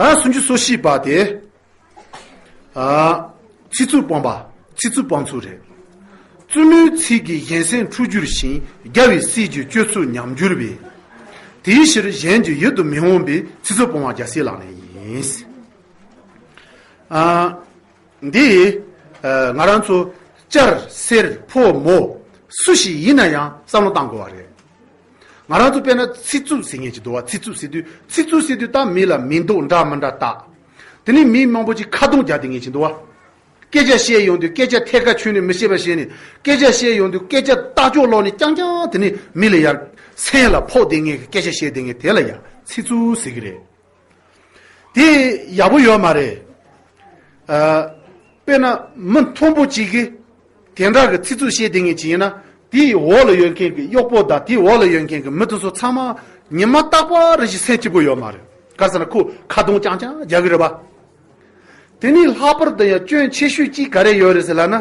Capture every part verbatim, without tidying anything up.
ད་སུམ་ཅུ་སོ་བཞི་པ་དེ། ཨ། ཚིག་རྩུབ་སྤོང་བ། ཚིག་རྩུབ་སྤོང་ཚུལ་རེད། རྩུབ་མོའི་ཚིག་གིས་གཞན་སེམས་འཁྲུག་འགྱུར་ཞིང་། རྒྱལ་བའི་སྲིད་ཀྱི་སྤྱོད་ཚུལ་ཉམས་འགྱུར་བས། དེའི་ཕྱིར་གཞན་གྱི་ཡིད་དུ་མི་འོང་བའི་ཚིག་རྩུབ་སྤོང་བ་རྒྱལ་སྲས་ལག་ལེན་ཡིན། ཨ། འདི། ཨ། ང་རང་ཚོ་སྐྱར་སེར་ཕོ་མོ་སུ་ཞིག་ཡིན་ན་ཡང་བསམ་བློ་བཏང་དགོས་པ་རེད། ང་རང་ཚོ་དཔེར་ན་ཚིག་རྩུབ་ཟེར་མཁན་ཅིག་འདུག་བ། ཚིག་རྩུབ་ཟེར་དུས་ཚིག་རྩུབ་ཟེར་དུས་ད་མི་ལ་མི་མདོག་འདྲ་མི་འདྲ་བཏགས། དེ་ནས་མི་མང་པོ་ཅིག་ཁ་རྡུང་རྒྱག་བསྡད་མཁན་ཅིག་འདུག་བ། སྐད་ཆ་བཤད་ཡོང་དུས་སྐད་ཆ་ཐད་ཀར་ཁྱོན་ནས་མི་བཤད་པ་བྱས་ནས། སྐད་ཆ་བཤད་ཡོང་དུས་སྐད་ཆ་ལྟག་ཅོག་ལོག་ནས་རྐྱང་རྐྱང་དེ་ནས་མི་ལ་ཡར་སེམས་ལ་ཕོག་བསྡད་མཁན་གྱི་སྐད་ཆ་བཤད་བསྡད་མཁན་དེ་ལ་ཡང་ཚིག་རྩུབ་ཟེར་གི་རེད། དེ་ཡག་པོ་ཡོད་མ་རེད། ཨ། དཔེར་ན་མི་མཐོན་པོ་གཅིག་གིས་དེ་འདྲ་གི་ཚིག་རྩུབ་བཤད་བསྡད་མཁན་ཅིག་ཡིན་ན། དེའི་འོག་ལ་ཡོད་མཁན་གྱི་གཡོག་པོ་དང་དེའི་འོག་ལ་ཡོད་མཁན་གྱི་མི་དེ་ཚོ་ཚང་མ་ཉི་མ་རྟག་པར་རེ་བཞིན་སེམས་སྐྱིད་པོ་ཡོད་མ་རེད། ག་རེ་ཟེར་ན་ཁོ་ཁ་རྡུང་རྐྱང་རྐྱང་རྒྱག་གི་རེད་པ། དེ་ནས་ལྷག་པར་དུ་ཡང་སྐྱོན་ཆེ་ཤོས་གཅིག་ག་རེ་ཡོད་རེད་ཟེར་ལབ་ན།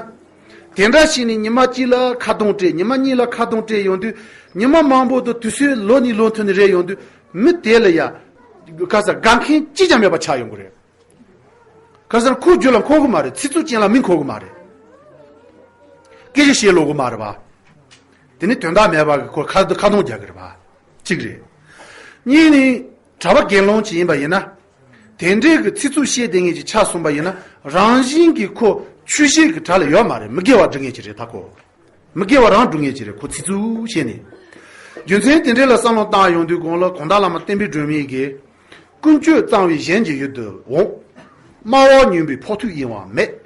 དེ་འདྲ་བྱས་ནས་ཉི་མ་གཅིག་ལ་ཁ་རྡུང་སྤྲད། ཉི་མ་གཉིས་ལ་ཁ་རྡུང་སྤྲད་ཡོང་དུས། ཉི་མ་མང་པོ་དང་དུས་ཚོད་ལོ་གཉིས་ལོ་ཐུང་ནས་རེད་ཡོང་དུས། མི་དེ་ལ་ཡ། ག་རེ་ཟེར། དགའ་མཁན་གཅིག་ཀྱང་མེད་པ་ཆགས་ཡོང་གི་རེད། ག་རེ་ཟེར། ཁོའི་རྒྱུད་ལ་འཁོར་གི་མ་རེད། ཚིག་རྩུབ་ཅན་ལ་མི་འཁོར་གི་མ་རེད། སྐད་ཆ་བཤད་ལོ་གི་མ་རེད་པ། དེ་ནི་དོན་དག་མེད་པ་གི་ཁོ་ཁ་ཁ་རྡུང་རྒྱག་གི་རེད་པ། གཅིག་རེད། གཉིས་ནི། གྲྭ་པ་དགེ་སློང་ཅིག་ཡིན་པ་ཡིན་ན། དེ་འདྲའི་གི་ཚིག་རྩུབ་བཤད་བསྡད་མཁན་ཅིག་ཆགས་སོང་པ་ཡིན་ན། རང་བཞིན་གྱིས་ཁོ་ཆོས་བཤད་ཀྱི་གྲལ་ལ་ཡོད་མ་རེད། མི་དགེ་བ་སྒྲུབ་མཁན་ཅིག་རེད་ད་ཁོ། མི་དགེ་བ་རང་སྒྲུབ་མཁན་ཅིག་རེད། ཁོ་ཚིག་རྩུབ་བཤད་ནས། རྒྱུ་མཚན་དེ་འདྲ་ལ་བསམ་བློ་བཏང་ཡོང་དུས། གོང་ལ་གོང་ཐང་བླ་མ་བསྟན་པའི་སྒྲོན་མེ་གིས། ཀུན་སྤྱོད་གཙང་བས་གཞན་གྱི་ཡུལ་དུ་འོང་། སྨྲ་བ་ཉུང་བས་ཕོག་ཐུག་གཡེང་བ་མེད།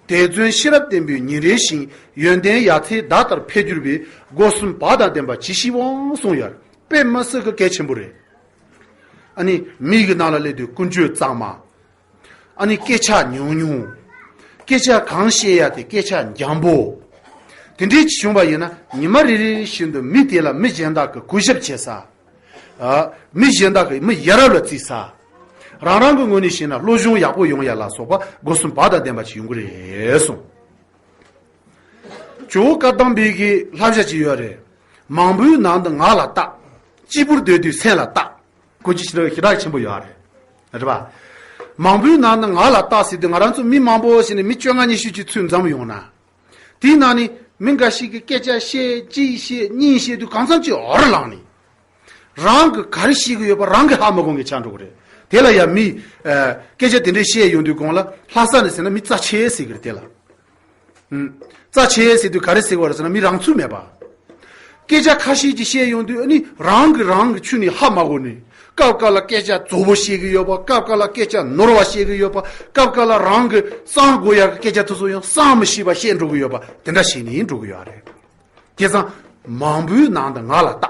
དད་བརྩོན་ཤེས་རབ་བརྟན་པོས་ཉིན་རེ་ཞིང་། ཡོན་ཏན་ཡ་མཚན་ཟླ་ལྟར་འཕེལ་འགྱུར་བས། སྒོ་གསུམ་བག་དང་ལྡན་པ་ཇི་ཞིག་འོང་གསུངས་ཡོད། དཔེ་མི་སྲིད་ཀྱི་གལ་ཆེན་པོ་རེད། ཨ་ནི་མི་གི་ནང་ལ་སླེབས་དུས་ཀུན་སྤྱོད་གཙང་མ། ཨ་ནི་སྐད་ཆ་ཉུང་ཉུང་། སྐད་ཆ་གང་བཤད་ཡ་དེ་སྐད་ཆ་འཇམ་པོ། དེ་འདྲའི་ཅིག་བྱུང་བ་ཡིན་ན། ཉི་མ་རེ་རེ་བཞིན་དུ་མི་དེ་ལ་མི་གཞན་དག་གིས་གུས་ཞབས་བྱེད་ས། ཨ། མི་གཞན་དག་གིས་མི་ཡ་རབས་ལ་བརྩི་ས། རང་རང་གི་ངོས་ནས་བཤད་ན་སློབ་སྦྱོང་ཡག་པོ་ཡོང་ཡ་ལ་སོགས་པ་སྒོ་གསུམ་བག་དང་ལྡན་པ་ཅིག་ཡོང་གི་རེད་གསུངས། ཇོ་བོ་བཀའ་གདམས་པའི་གི་བསླབ་བྱ་ཅིག་ཡོད་རེད། མང་པོའི་ནང་དུ་ངག་ལ་བརྟག། གཅིག་པུར་སྡོད་དུས་སེམས་ལ་བརྟག། སྐོར་གྱི་ཞེ་དྲག་ཞེ་དྲག་ཆེན་པོ་ཡོད་རེད། རེད་པ། མང་པོའི་ནང་དུ་ངག་ལ་བརྟག་ཟེར་དུས། ང་རང་ཚོ་མི་མང་པོ་ཞིག་ནས་མི་བཅོ་ལྔ་ཉི་ཤུ་ཅིག་ཚུར་འཛོམས་ཡོང་ན། དེའི་ནང་ནས་མི་འགའ་ཞིག་གིས་སྐད་ཆ་བཤད། གཅིག་བཤད་གཉིས་བཤད་དུས་གང་འཚམ་ཅིག་འོར་ལངས་ནས། རང་གིས་ག་རེ་བཤད་ཀྱི་ཡོད་པ་རང་གིས་ཧ་མ་གོ་མཁན་ཆགས་འགྲོ་གི་རེད། དེ་ལ་ཡང་མིས། ཨ། སྐད་ཆ་དེ་འདྲས་བཤད་ཡོང་དུས། གོང་ལ་ལྷ་ས་ནས་ཟེར་ན་མི་རྩ་ཆེ་ཟེར་གི་རེད། དེ་ལ། ཨུམ། རྩ་ཆེ་ཟེར་དུས་ག་རེ་ཟེར་བ་རེད་ཟེར་ན། མི་རང་ཚུགས་མེད་པ། སྐད་ཆ་ཁ་ཤས་ཅིག་བཤད་ཡོང་དུས། ཨ་ནི་རང་གིས་རང་གི་ཁྱོན་ནས་ཧ་མ་གོ་ནས། སྐབས་སྐབས་ལ་སྐད་ཆ་རྫོབ་པོ་བཤད་ཀྱི་ཡོད་པ། སྐབས་སྐབས་ལ་སྐད་ཆ་ནོར་བ་བཤད་ཀྱི་ཡོད་པ། སྐབས་སྐབས་ལ་རང་གིས་གསང་དགོས་ཡག་གི་སྐད་ཆ་དེ་ཚོ་ཡང་གསང་མི་ཤེས་པ་བཤད་འགྲོ་གི་ཡོད་པ། དེ་འདྲ་བྱས་ནས་འགྲོ་གི་ཡོད་རེད། བྱས་ཙང་མང་པོའི་ནང་དུ་ངག་ལ་བརྟག།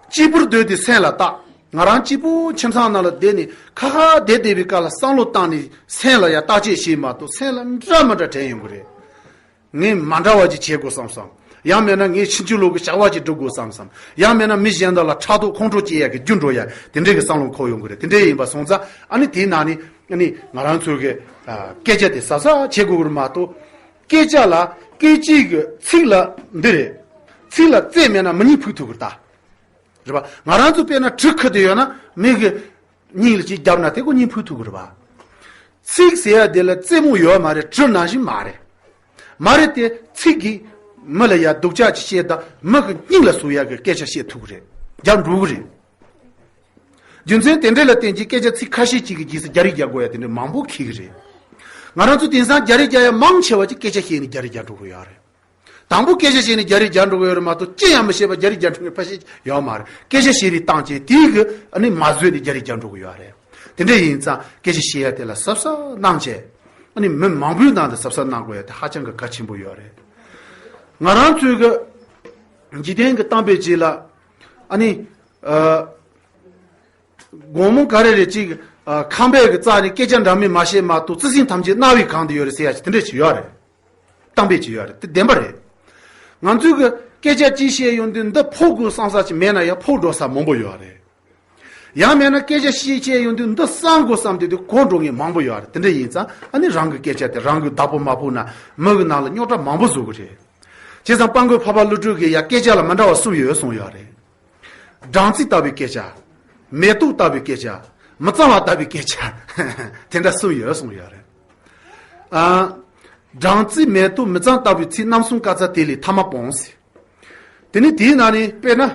གཅིག་པུར་སྡོད་དུས་སེམས་ལ་བརྟག། ང་རང་གཅིག་པུ་ཁྱིམ་ཚང་ནང་ལ་བསྡད་ནས་ཁ་ཁ་བསྡད་བསྡད་པའི་སྐབས་ལ་བསམ་བློ་བཏང་ནས་སེམས་ལ་ཡང་བརྟག་དཔྱད་བྱས་མ་གཏོགས། སེམས་ལ་འདྲ་མི་འདྲ་དྲན་ཡོང་གི་རེད། ངས་མ་འདྲ་བ་ཅིག་བྱེད་དགོས་བསམ་བསམ། ཡང་མིན་ན་ངས་ཕྱིན་ཅི་ལོག་གི་བྱ་བ་ཅིག་སྒྲུབ་དགོས་བསམ་བསམ། ཡང་མིན་ན་མི་གཞན་དག་ལ་ཕྲག་དོག་ཁོང་ཁྲོ་སྐྱེ་ཡག་གི་རྒྱུ་འགྲོ་ཡག་དེ་འདྲའི་གི་བསམ་བློ་འཁོར་ཡོང་གི་རེད། དེ་འདྲའི་ཡིན་པ་སོང་ཙང་། ཨ་ནི་དེའི་ནང་ནས་ཨ་ནི་ང་རང་ཚོའི་གི། ཨ། སྐད་ཆ་དེ་གཟབ་གཟབ་བྱེད་དགོས་གི་རེད་མ་གཏོགས། སྐད་ཆ་ལ་སྐད་ཅིག་གི་ཚིག་ལ་འདི་རེད། ཚིག་ལ་རྩེ་མེད་ན་མི་སྙིང་ཕུག་ཐུབ་གི་རེད་ད། རེད་པ། ང་རང་ཚོ་དཔེར་ན་གྲི་ཁུར་དེ་ཡོད་ན་མི་གི་སྙིང་ལ་ཅིག་བརྒྱབ་ན་དེ་ཁོ་སྙིང་ཕུག་ཐུབ་གི་རེད་པ། ཚིག་ཟེར་ཡ་དེ་ལ་རྩེ་མོ་ཡོད་མ་རེད། གྲི་ནང་བཞིན་མ་རེད། མ་རེད་དེ། ཚིག་གིས་མི་ལ་ཡ་སྡུག་ཅག་ཅིག་བཤད་དང་། མི་གི་སྙིང་ལ་ཟུག་ཡ་གི་སྐད་ཆ་བཤད་ཐུབ་གི་རེད། རྒྱག་འགྲོ་གི་རེད། རྒྱུ་མཚན་དེ་འདྲ་ལ་བརྟེན་གྱིས་སྐད་ཆ་ཚིག་ཁ་ཤས་ཅིག་གི་རྗེས་སུ་རྒྱ་རིགས་རྒྱག་དགོས་ཡ་དེ་འདྲ་མང་པོ་འཁེལ་གི་རེད། ང་རང་ཚོ་དེང་སང་རྒྱ་རིགས་རྒྱག་ཡ་མང་ཆེ་བ་ཅིག་སྐད་ཆ་བཤད་ནས་རྒྱ་རིགས་རྒྱག་འགྲོ་གི་ཡོད་རེད། དང་པོ་སྐད་ཆ་བཤད་ནས་རྒྱ་རིགས་རྒྱག་འགྲོ་གི་ཡོད་རེད་མ་གཏོགས། ཅི་ཡང་མི་ཤེས་པ་རྒྱ་རིགས་རྒྱག་འགྲོ་མཁན་ཕལ་ཆེར་ཡོད་མ་རེད། སྐད་ཆ་བཤད་རེས་བཏང་བྱས་དེའི་གི་ཨ་ནི་མ་བཟོད་དེ་རྒྱ་རིགས་རྒྱག་འགྲོ་གི་ཡོད་རེད། དེ་འདྲ་ཡིན་ཙང་སྐད་ཆ་བཤད་ཡ་དེ་ལ་གཟབ་གཟབ་གནང་བྱས། ཨ་ནི་མི་མང་པོའི་ནང་དུ་གཟབ་གཟབ་གནང་དགོས་ཡ་དེ་ཧ་ཅང་གི་གལ་ཆེན་པོ་ཡོད་རེད། ང་རང་ཚོའི་གི་འཇིག་རྟེན་གྱི་གཏམ་དཔེ་ཅིག་ལ། ཨ་ནི། ཨ། དགོང་མོ་ག་རེ་རེ་ཅིག་ཨ། ཁང་པའི་གི་རྩ་ནས་སྐད་ཆ་འདྲ་མིན་མ་བཤད་མ་གཏོགས། རྩི་སེམས་ཐམས་ཅད་རྣ་བས་གང་དུ་ཡོད་རེད་ཟེར་ཡ་ཅིག་དེ་འདྲ་ཅིག་ཡོད་རེད། གཏམ་དཔེ་ཅིག་ཡོད་རེད། དེ་བདེན་པ་རེད། ང་ཚོས་གི་སྐད་ཆ་ཅིག་བཤད་ཡོང་དུས་འདི་ཕོག་དགོས་བསམ་ས་ཅིག་མེད་ན་ཡང་ཕོག་འགྲོ་ས་མང་པོ་ཡོད་རེད། ཡང་མེད་ན་སྐད་ཆ་ཞིག་བཤད་ཡོང་དུས་འདི་གསང་དགོས་བསམ་དུས་དེ་གོ་འགྲོ་མཁན་མང་པོ་ཡོད་རེད། དེ་འདྲ་ཡིན་ཙང་ཨ་ནི་རང་གི་སྐད་ཆ་དེ་རང་གིས་བདག་པོ་མ་ཕོག་ན་མི་གི་ནང་ལ་རྙོག་དྲ་མང་པོ་བཟོ་གི་རེད། བྱས་ཙང་དཔལ་མགོན་འཕགས་པ་ཀླུ་སྒྲུབ་ཀྱིས་ཡ་སྐད་ཆ་ལ་མི་འདྲ་བ་གསུམ་ཡོད་གསུངས་ཡོད་རེད། སྦྲང་རྩི་ལྟ་བུའི་སྐད་ཆ། མེ་ཏོག་ལྟ་བུའི་སྐད་ཆ། མི་གཙང་བ་ལྟ་བུའི་སྐད་ཆ་དེ་འདྲ་གསུངས་ཡོད་གསུངས་ཡོད་རེད། ཨ། སྦྲང་རྩི་མེ་ཏོག་མི་གཙང་ལྟ་བུའི་ཚིག་རྣམ་གསུམ་བཀའ་སྩལ་དེ་ལས་ཐ་མ་སྤོངས་ཟེར། དེ་ནི་དེའི་ནང་ནས་དཔེར་ན། ཨ།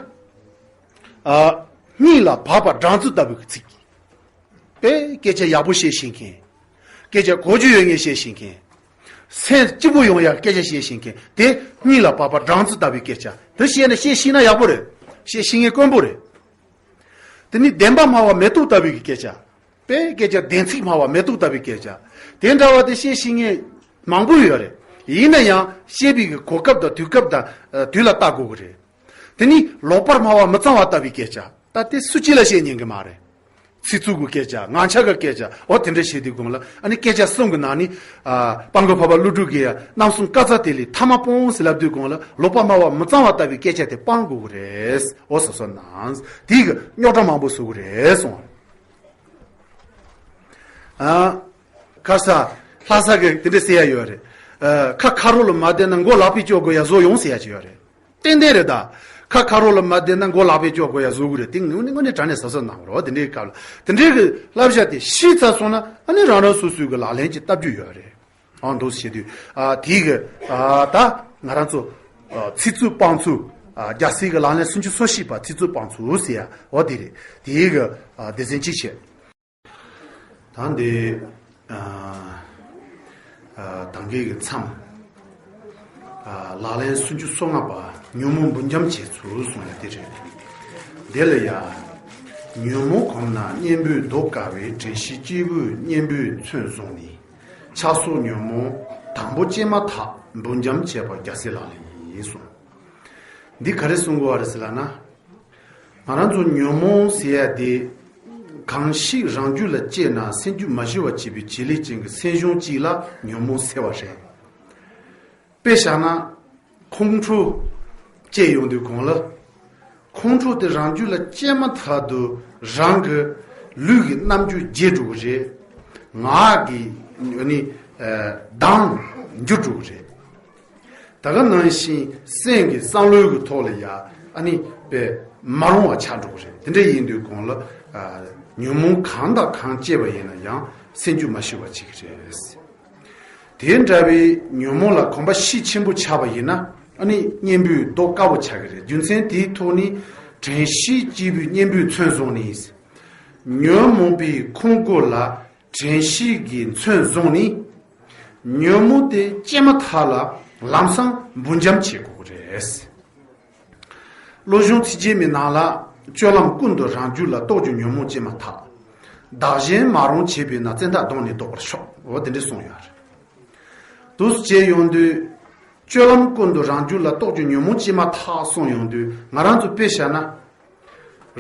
སྙིང་ལ་བབས་པ་སྦྲང་རྩི་ལྟ་བུའི་ཚིག་དཔེ་སྐད་ཆ་ཡག་པོ་བཤད་ཤེས་མཁན། སྐད་ཆ་གོ་རྒྱུ་ཡོད་ངེས་བཤད་ཤེས་མཁན། སེམས་སྐྱིད་པོ་ཡོང་ཡག་སྐད་ཆ་བཤད་ཤེས་མཁན་དེ་སྙིང་ལ་བབས་པ་སྦྲང་རྩི་ལྟ་བུའི་སྐད་ཆ་དེ་བཤད་ན་བཤད་ཤེས་ན་ཡག་པོ་རེད། བཤད་ཤེས་མཁན་དཀོན་པོ་རེད། དེ་ནི་བདེན་པ་སྨྲ་བ་མེ་ཏོག་ལྟ་བུའི་སྐད་ཆ། དཔེ་སྐད་ཆ་བདེན་ཚིག་སྨྲ་བ་མེ་ཏོག་ལྟ་བུའི་སྐད་ཆ། དེ་འདྲ་བ་དེ་བཤད་ཤེས་མཁན་མང་པོ་ཡོད་རེད། ཡིན་ན་ཡང་བཤད་པའི་གི་གོ་སྐབས་དང་དུས་སྐབས་དང་དུས་ལ་བལྟ་དགོས་ཀྱི་རེད། དེ་ནི་ལོག་པར་སྨྲ་བ་མི་གཙང་བ་ལྟ་བུའི་སྐད་ཆ། ད་དེ་སུ་གཅིག་ལ་བཤད་ཉན་གི་མ་རེད། ཚིག་རྩུབ་ཀྱི་སྐད་ཆ་ངག་འཁྱལ་གྱི་སྐད་ཆ་འོ་དེ་འདྲ་བཤད་དུས་གོང་ལ་ཨ་ནི་སྐད་ཆ་གསུམ་གྱི་ནང་ནས་ཨ། སྤང་གི་འཕགས་པ་ཀླུ་སྒྲུབ་ཀྱིས་རྣམ་གསུམ་བཀའ་སྩལ་དེ་ལས་ཐ་མ་སྤོངས་ཟེར་ལབ་དུས་གོང་ལ་ལོག་པར་སྨྲ་བ་མི་གཙང་བ་ལྟ་བུའི་སྐད་ཆ་དེ་སྤང་དགོས་ཀྱི་རེད། འོ་སོ་སོ་ནང་དེའི་གི་རྙོག་དྲ་མང་པོ་བཟོ་གི་རེད་གསུངས། ཨ། ཁ་ས། ལྷ་ས་གི་དེ་འདྲ་ཟེར་ཡ་ཡོད་རེད། ཨ། ཁ་ཁ་རོག་ལ་མ་བསྡད་ན་མགོ་ལག་པས་སྐྱོར་དགོས་ཡ་བཟོ་ཡོང་ཟེར་ཡ་ཅིག་ཡོད་རེད། ཏན་ཏན་རེད་ད། ཁ་ཁ་རོག་ལ་མ་བསྡད་ན་མགོ་ལག་པས་སྐྱོར་དགོས་ཡ་བཟོ་གི་རེད། དེ་དངོས་གནས་དངོས་གནས་དྲང་གནས་གཟབ་གཟབ་གནང་རོགས། དེ་འདྲའི་སྐབས་ལ་དེ་འདྲའི་གི་བསླབ་བྱ་དེ་ཤེས་ཚར་སོང་ན་ཨ་ནི་རང་རང་སོ་སོའི་གི་ལག་ལེན་ཅིག་བསྟར་རྒྱུ་ཡོད་རེད། ཨང་འདུག་བྱེད་དུས་ཨ་དེའི་གི་ཨ་ད་ང་རང་ཚོ་ཨ་ཚིག་རྩུབ་སྤང་ཚུལ། ཨ་རྒྱལ་སྲས་ཀྱི་ལག་ལེན་སུམ་ཅུ་སོ་བཞི་པ་ཚིག་རྩུབ་སྤང་ཚུལ་ཟེར་ཡ་འོ་དེ་རེད། དེའི་གི་ཨ་སྡེ་ཚན་གཅིག་བྱས། ད་འདི་ཨ་ཨ་ད་གིན་གི་མཚམས་ཨ་ལག་ལེན་སུམ་ཅུ་སོ་ལྔ་པ་ཉོན་མོངས་འབུམ་འཇོམས་བྱེད་ཚུལ་གསུངས་ཡ་དེ་རེད། དེ་ལ་ཡ། ཉོན་མོངས་གོམས་ན་གཉེན་པོས་བཟློག་དཀའ་བས། དྲན་ཤེས་སྐྱེས་བུས་གཉེན་པོའི་མཚོན་བཟུང་ནས། ཆགས་སོགས་ཉོན་མོངས་དང་པོ་སྐྱེས་མ་ཐག་འབུམ་འཇོམས་བྱེད་པ་རྒྱལ་སྲས་ལག་ལེན་ཡིན་གསུངས། འདི་ག་རེ་གསུང་དགོས་པ་རེད་ཟེར་ལབ་ན། ང་རང་ཚོ་ཉོན་མོངས་ཟེར་ཡ་དེ་གང་ཞིག་རང་རྒྱུད་ལ་སྐྱེས་ན་སེམས་རྒྱུད་མ་ཞི་བར་བྱེད་པའི་བྱེད་ལས་ཅན་གྱི་སེམས་བྱུང་གཅིག་ལ་ཉོན་མོངས་ཟེར་བ་རེད། དཔེ་བཞག་ན། ཁོང་ཁྲོ་སྐྱེས་ཡོང་དུས་གོང་ལ། ཁོང་ཁྲོ་དེ་རང་རྒྱུད་ལ་སྐྱེས་མ་ཐག་ཏུ་རང་གི་ལུས་ཀྱི་རྣམ་འགྱུར་བརྗེད་འགྲོ་གི་རེད། ངག་གི་ནི་གདངས་འགྱུར་འགྲོ་གི་རེད། ད་ག་ནང་བཞིན་སེམས་ཀྱི་བསམ་བློའི་གི་ཐོག་ལ་ཡ་ཨ་ནི་དཔེ་མ་རུང་བ་ཆགས་འགྲོ་གི་རེད། དེ་འདྲ་ཡིན་དུས་གོང་ལ་ཉོན་མོངས་གང་དང་གང་སྐྱེས་པ་ཡིན་ན་ཡང་སེམས་རྒྱུད་མ་ཞི་བ་བྱེད་ཀྱི་རེད། དེ་འདྲ་བའི་ཉོན་མོངས་ལ་གོམས་པ་ཤུགས་ཆེན་པོ་ཆགས་པ་ཡིན་ན་ཨ་ནི་གཉེན་པོས་བཟློག་དཀའ་བོ་ཆགས་ཀྱི་རེད། རྒྱུ་མཚན་དེའི་ཐོག་ནས་དྲན་ཤེས་སྐྱེས་བུས་གཉེན་པོའི་མཚོན་བཟུང་ནས། ཉོན་མོངས་པའི་ཁོང་ཁྲོ་ལ་དྲན་ཤེས་ཀྱི་མཚོན་བཟུང་ནས། ཉོན་མོངས་དེ་སྐྱེས་མ་ཐག་ལ་ལམ་སང་འབུམ་འཇོམས་བྱེད་དགོས་ཀྱི་རེད། བློ་གཞུང་ཚིགས་བཅད་མའི་ནང་ལ་སྤྱོད་ལམ་ཀུན་ཏུ་རང་རྒྱུད་ལ་རྟོག་གྱུར་ཉོན་མོངས་སྐྱེས་མ་ཐག་བདག་གཞན་མ་རུངས་བྱས་པས་ན་བཙན་ཐབས་གདོང་ནས་བཟློག་པར་ཤོག་འོ་དེ་འདྲས་གསུངས་ཡོད་རེད། འདུག་སེ་བྱས་ཡོང་དུས། སྤྱོད་ལམ་ཀུན་ཏུ་རང་རྒྱུད་ལ་རྟོག་གྱུར་ཉོན་མོངས་སྐྱེས་མ་ཐག་གསུངས་ཡོང་དུས་ང་རང་ཚོ་དཔེ་བཞག་ན།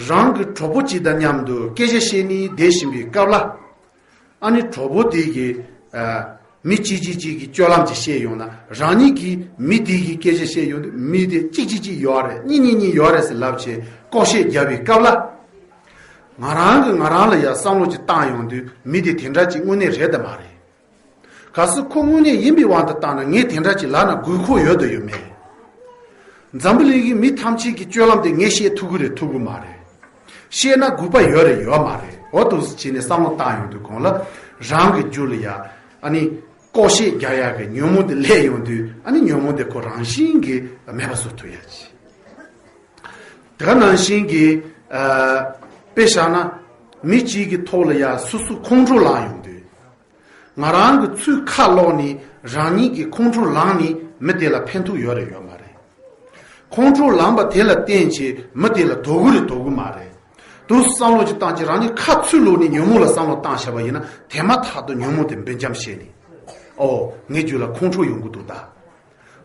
རང་གི་གྲོགས་པོ་གཅིག་དང་མཉམ་དུ་སྐད་ཆ་བཤད་ནས་བསྡད་བཞིན་པའི་སྐབས་ལ། ཨ་ནི་གྲོགས་པོ་དེ་གིས་ཨ་མི་གཅིག་གཅིག་གཅིག་གིས་སྤྱོད་ལམ་ཅིག་བཤད་ཡོང་ན་རང་ཉིད་ཀྱིས་མི་དེ་གིས་སྐད་ཆ་བཤད་ཡོང་དུས་མི་དེ་གཅིག་གཅིག་གཅིག་ཡོད་རེད། གཉིས་གཉིས་གཉིས་ཡོད་རེད་ཟེར་ལབ་བྱས་ལྐོག་བཤད་རྒྱབ་པའི་སྐབས་ལ། ང་རང་གིས་ང་རང་ལ་ཡང་བསམ་བློ་ཅིག་བཏང་ཡོང་དུས་མི་དེ་དེ་འདྲ་ཅིག་དངོས་གནས་རེད་དམ་མ་རེད། གལ་སྲིད་ཁོ་དངོས་གནས་ཡིན་པའི་དབང་དུ་བཏང་ན་ངས་དེ་འདྲ་ཅིག་ལབ་ན་དགོས་མཁོ་ཡོད་དམ་ཡོད་མེད། འཛམ་བུ་གླིང་གི་མི་ཐམས་ཅད་ཀྱི་སྤྱོད་ལམ་དེ་ངས་བཤད་ཐུབ་ཀྱི་རེད་ཐུབ་ཀྱི་མ་རེད། བཤད་ན་དགོས་པ་ཡོད་རེད་ཡོད་མ་རེད། འོ་འདུག་སེ་བྱས་ནས་བསམ་བློ་བཏང་ཡོང་དུས་གོང་ལ་རང་གི་རྒྱུད་ལ་ཡ་ཨ་ནི་ལྐོག་བཤད་རྒྱག་ཡག་གི་ཉོན་མོངས་དེ་སླེབས་ཡོང་དུས་ཨ་ནི་ཉོན་མོངས་དེ་ཁོ་རང་བཞིན་གྱིས་མེད་པ་བཟོ་ཐུབ་ཡག་ཅིག་དེ་ག་ནང་བཞིན་གྱི་ཨ་དཔེ་བཞག་ན་མི་གཅིག་གི་ཐོག་ལ་ཡ་སོ་སོ་ཁོང་ཁྲོ་ལངས་ཡོང་དུས། ང་རང་གི་ཚུར་ཁ་ལོག་ནས་རང་ཉིད་ཀྱི་ཁོང་ཁྲོ་ལངས་ནས་མི་དེ་ལ་ཕན་ཐོགས་ཡོད་རེད་ཡོད་མ་རེད། ཁོང་ཁྲོ་ལངས་པ་དེ་ལ་བརྟེན་བྱས་མི་དེ་ལ་དོ་གི་རེད་དོ་གི་མ་རེད། དུ་བསམ་བློ་ཅིག་བཏང་བྱས་རང་ཉིད་ཁ་ཚུར་ལོག་ནས་ཉོན་མོངས་ལ་བསམ་བློ་བཏང་བཞག་པ་ཡིན་ན་དེ་མ་ཐག་ཏུ་ཉོན་མོངས་དེ་འབུམ་འཇམ་བྱས་ནས། ཨོ། ངའི་རྒྱུད་ལ་ཁོང་ཁྲོ་ཡོང་གི་འདུག་ད།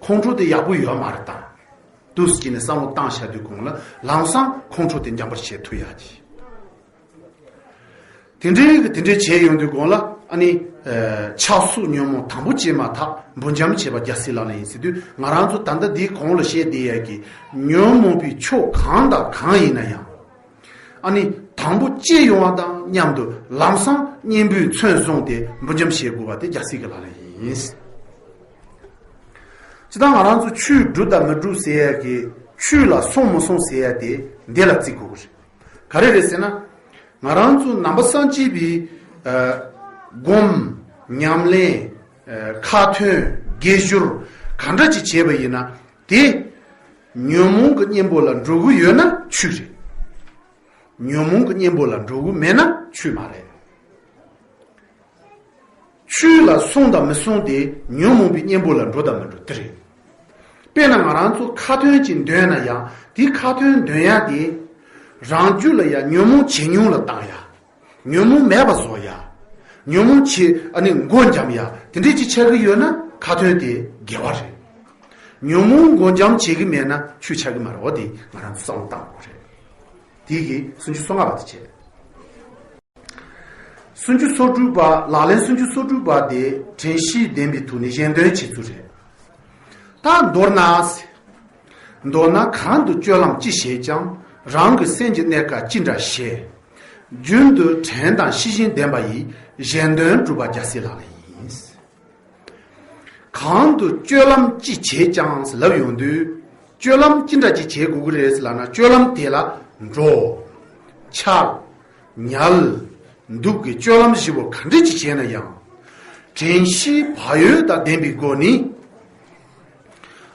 ཁོང་ཁྲོ་དེ་ཡག་པོ་ཡོད་མ་རེད་ད། འདུག་སེ་བྱས་ནས་བསམ་བློ་བཏང་བཞག་དུས་གོང་ལ་ལམ་སང་ཁོང་ཁྲོ་དེ་འཇམ་པར་བྱེད་ཐུབ་ཡག་ཅིག་དེ་འདྲའི་གི་དེ་འདྲའི་བྱས་ཡོང་དུས་གོང་ལ་ཨ་ནི། ཆགས་སོགས་ཉོན་མོངས་དང་པོ་སྐྱེས་མ་ཐག་འབུམ་འཇམ་བྱེད་པ་རྒྱལ་སྲས་ལག་ལེན་ཡིན་ཟེར་དུས་ང་རང་ཚོ་ད་ལྟ་འདིའི་གོང་ལ་བཤད་བསྡད་ཡག་གི་ཉོན་མོངས་པའི་ཕྱོགས་གང་དང་གང་ཡིན་ན་ཡང་། ཨ་ནི་དང་པོ་སྐྱེས་ཡོང་བ་དང་མཉམ་དུ་ལམ་སང་གཉེན་པོས་མཚོན་བཟུང་སྟེ་འབུམ་འཇམ་བྱེད་དགོས་པ་དེ་རྒྱལ་སྲས་ཀྱི་ལག་ལེན་ཡིན། ཇི་ལྟར་ང་རང་ཚོ་ཆོས་སྒྲུབ་དང་མི་སྒྲུབ་ཟེར་ཡག་གི་ཆོས་ལ་སོང་མི་སོང་ཟེར་ཡག་དེ་འདི་ལ་བརྩི་དགོས་ཀྱི་རེད། ག་རེ་རེད་ཟེར་ན། ང་རང་ཚོ་ནང་པ་སངས་རྒྱས་པའི་ཨ་སྒོམ། ཉམས་ལེན། ཨ་ཁ་ཏོན། དགེ་སྦྱོར་ག་འདྲ་ཅིག་བྱས་པ་ཡིན་ན་དེ་ཉོན་མོངས་ཀྱི་གཉེན་པོ་ལ་འགྲོ་གི་ཡོད་ན་ཆོས་རེད། ཉོན་མོངས་ཀྱི་གཉེན་པོ་ལ་འགྲོ་གི་མེད་ན་ཆོས་མ་རེད། ཆོས་ལ་སོང་དང་མི་སོང་དེ་ཉོན་མོངས་པའི་གཉེན་པོ་ལ་འགྲོ་དང་མི་འགྲོ་དེ་རེད། དཔེར་ན་ང་རང་ཚོ་ཁ་ཏོན་ཅིག་འདོན་ན་ཡང་དེ་ཁ་ཏོན་འདོན་ཡ་དེ་རང་རྒྱུད་ལ་ཡང་ཉོན་མོངས་ཇེ་ཉུང་ལ་བཏང་ཡ། ཉོན་མོངས་མེད་པ་བཟོ་ཡ། ཉོན་མོངས་ཆེ་ཨ་ནི་མགོ་འཇམ་ཡ་དེ་འདྲས་ཅིག་ཆགས་ཀྱི་ཡོད་ན་ཁ་ཏོན་དེ་དགེ་བ་རེད། ཉོན་མོངས་མགོ་འཇམ་བྱེད་ཀྱི་མེད་ན་ཆོས་ཆགས་ཀྱི་མ་རེད། འོ་དེ་ང་རང་ཚོ་བསམ་བློ་བཏང་དགོས་རེད། དེ་གི་སུམ་ཅུ་སོ་ལྔ་པ་དེ་བྱས། སུམ་ཅུ་སོ་དྲུག་པ། ལག་ལེན་སུམ་ཅུ་སོ་དྲུག་པ་དེ་དྲན་ཤེས་ལྡན་པའི་ཐོག་ནས་གཞན་དོན་བྱེད་ཚུལ་རེད། ད་མདོར་ན། མདོར་ན་གང་དུ་སྤྱོད་ལམ་ཅི་བྱེད་ཀྱང་རང་གི་སེམས་ཀྱི་གནས་སྐབས་ཅི་འདྲ་བྱེད། རྒྱུན་དུ་དྲན་དང་ཤེས་བཞིན་ལྡན་པ་ཡིས་གཞན་དོན་གྲུབ་པ་རྒྱལ་སྲས་ལག་ལེན་ཡིན། གང་དུ་སྤྱོད་ལམ་ཅི་བྱེད་ཀྱང་ལབ་ཡོང་དུས། སྤྱོད་ལམ་ཅི་འདྲ་ཅིག་བྱེད་དགོས་ཀྱི་རེད་ལབ་ན། སྤྱོད་ལམ་དེ་ལ་འགྲོ། འཆག། ཉལ། འདུག་གི་སྤྱོད་ལམ་བཞི་པོ་ག་འདྲ་ཅིག་བྱས་ན་ཡང་། དྲན་ཤེས་བག་ཡོད་དང་ལྡན་པའི་སྒོ་ནས།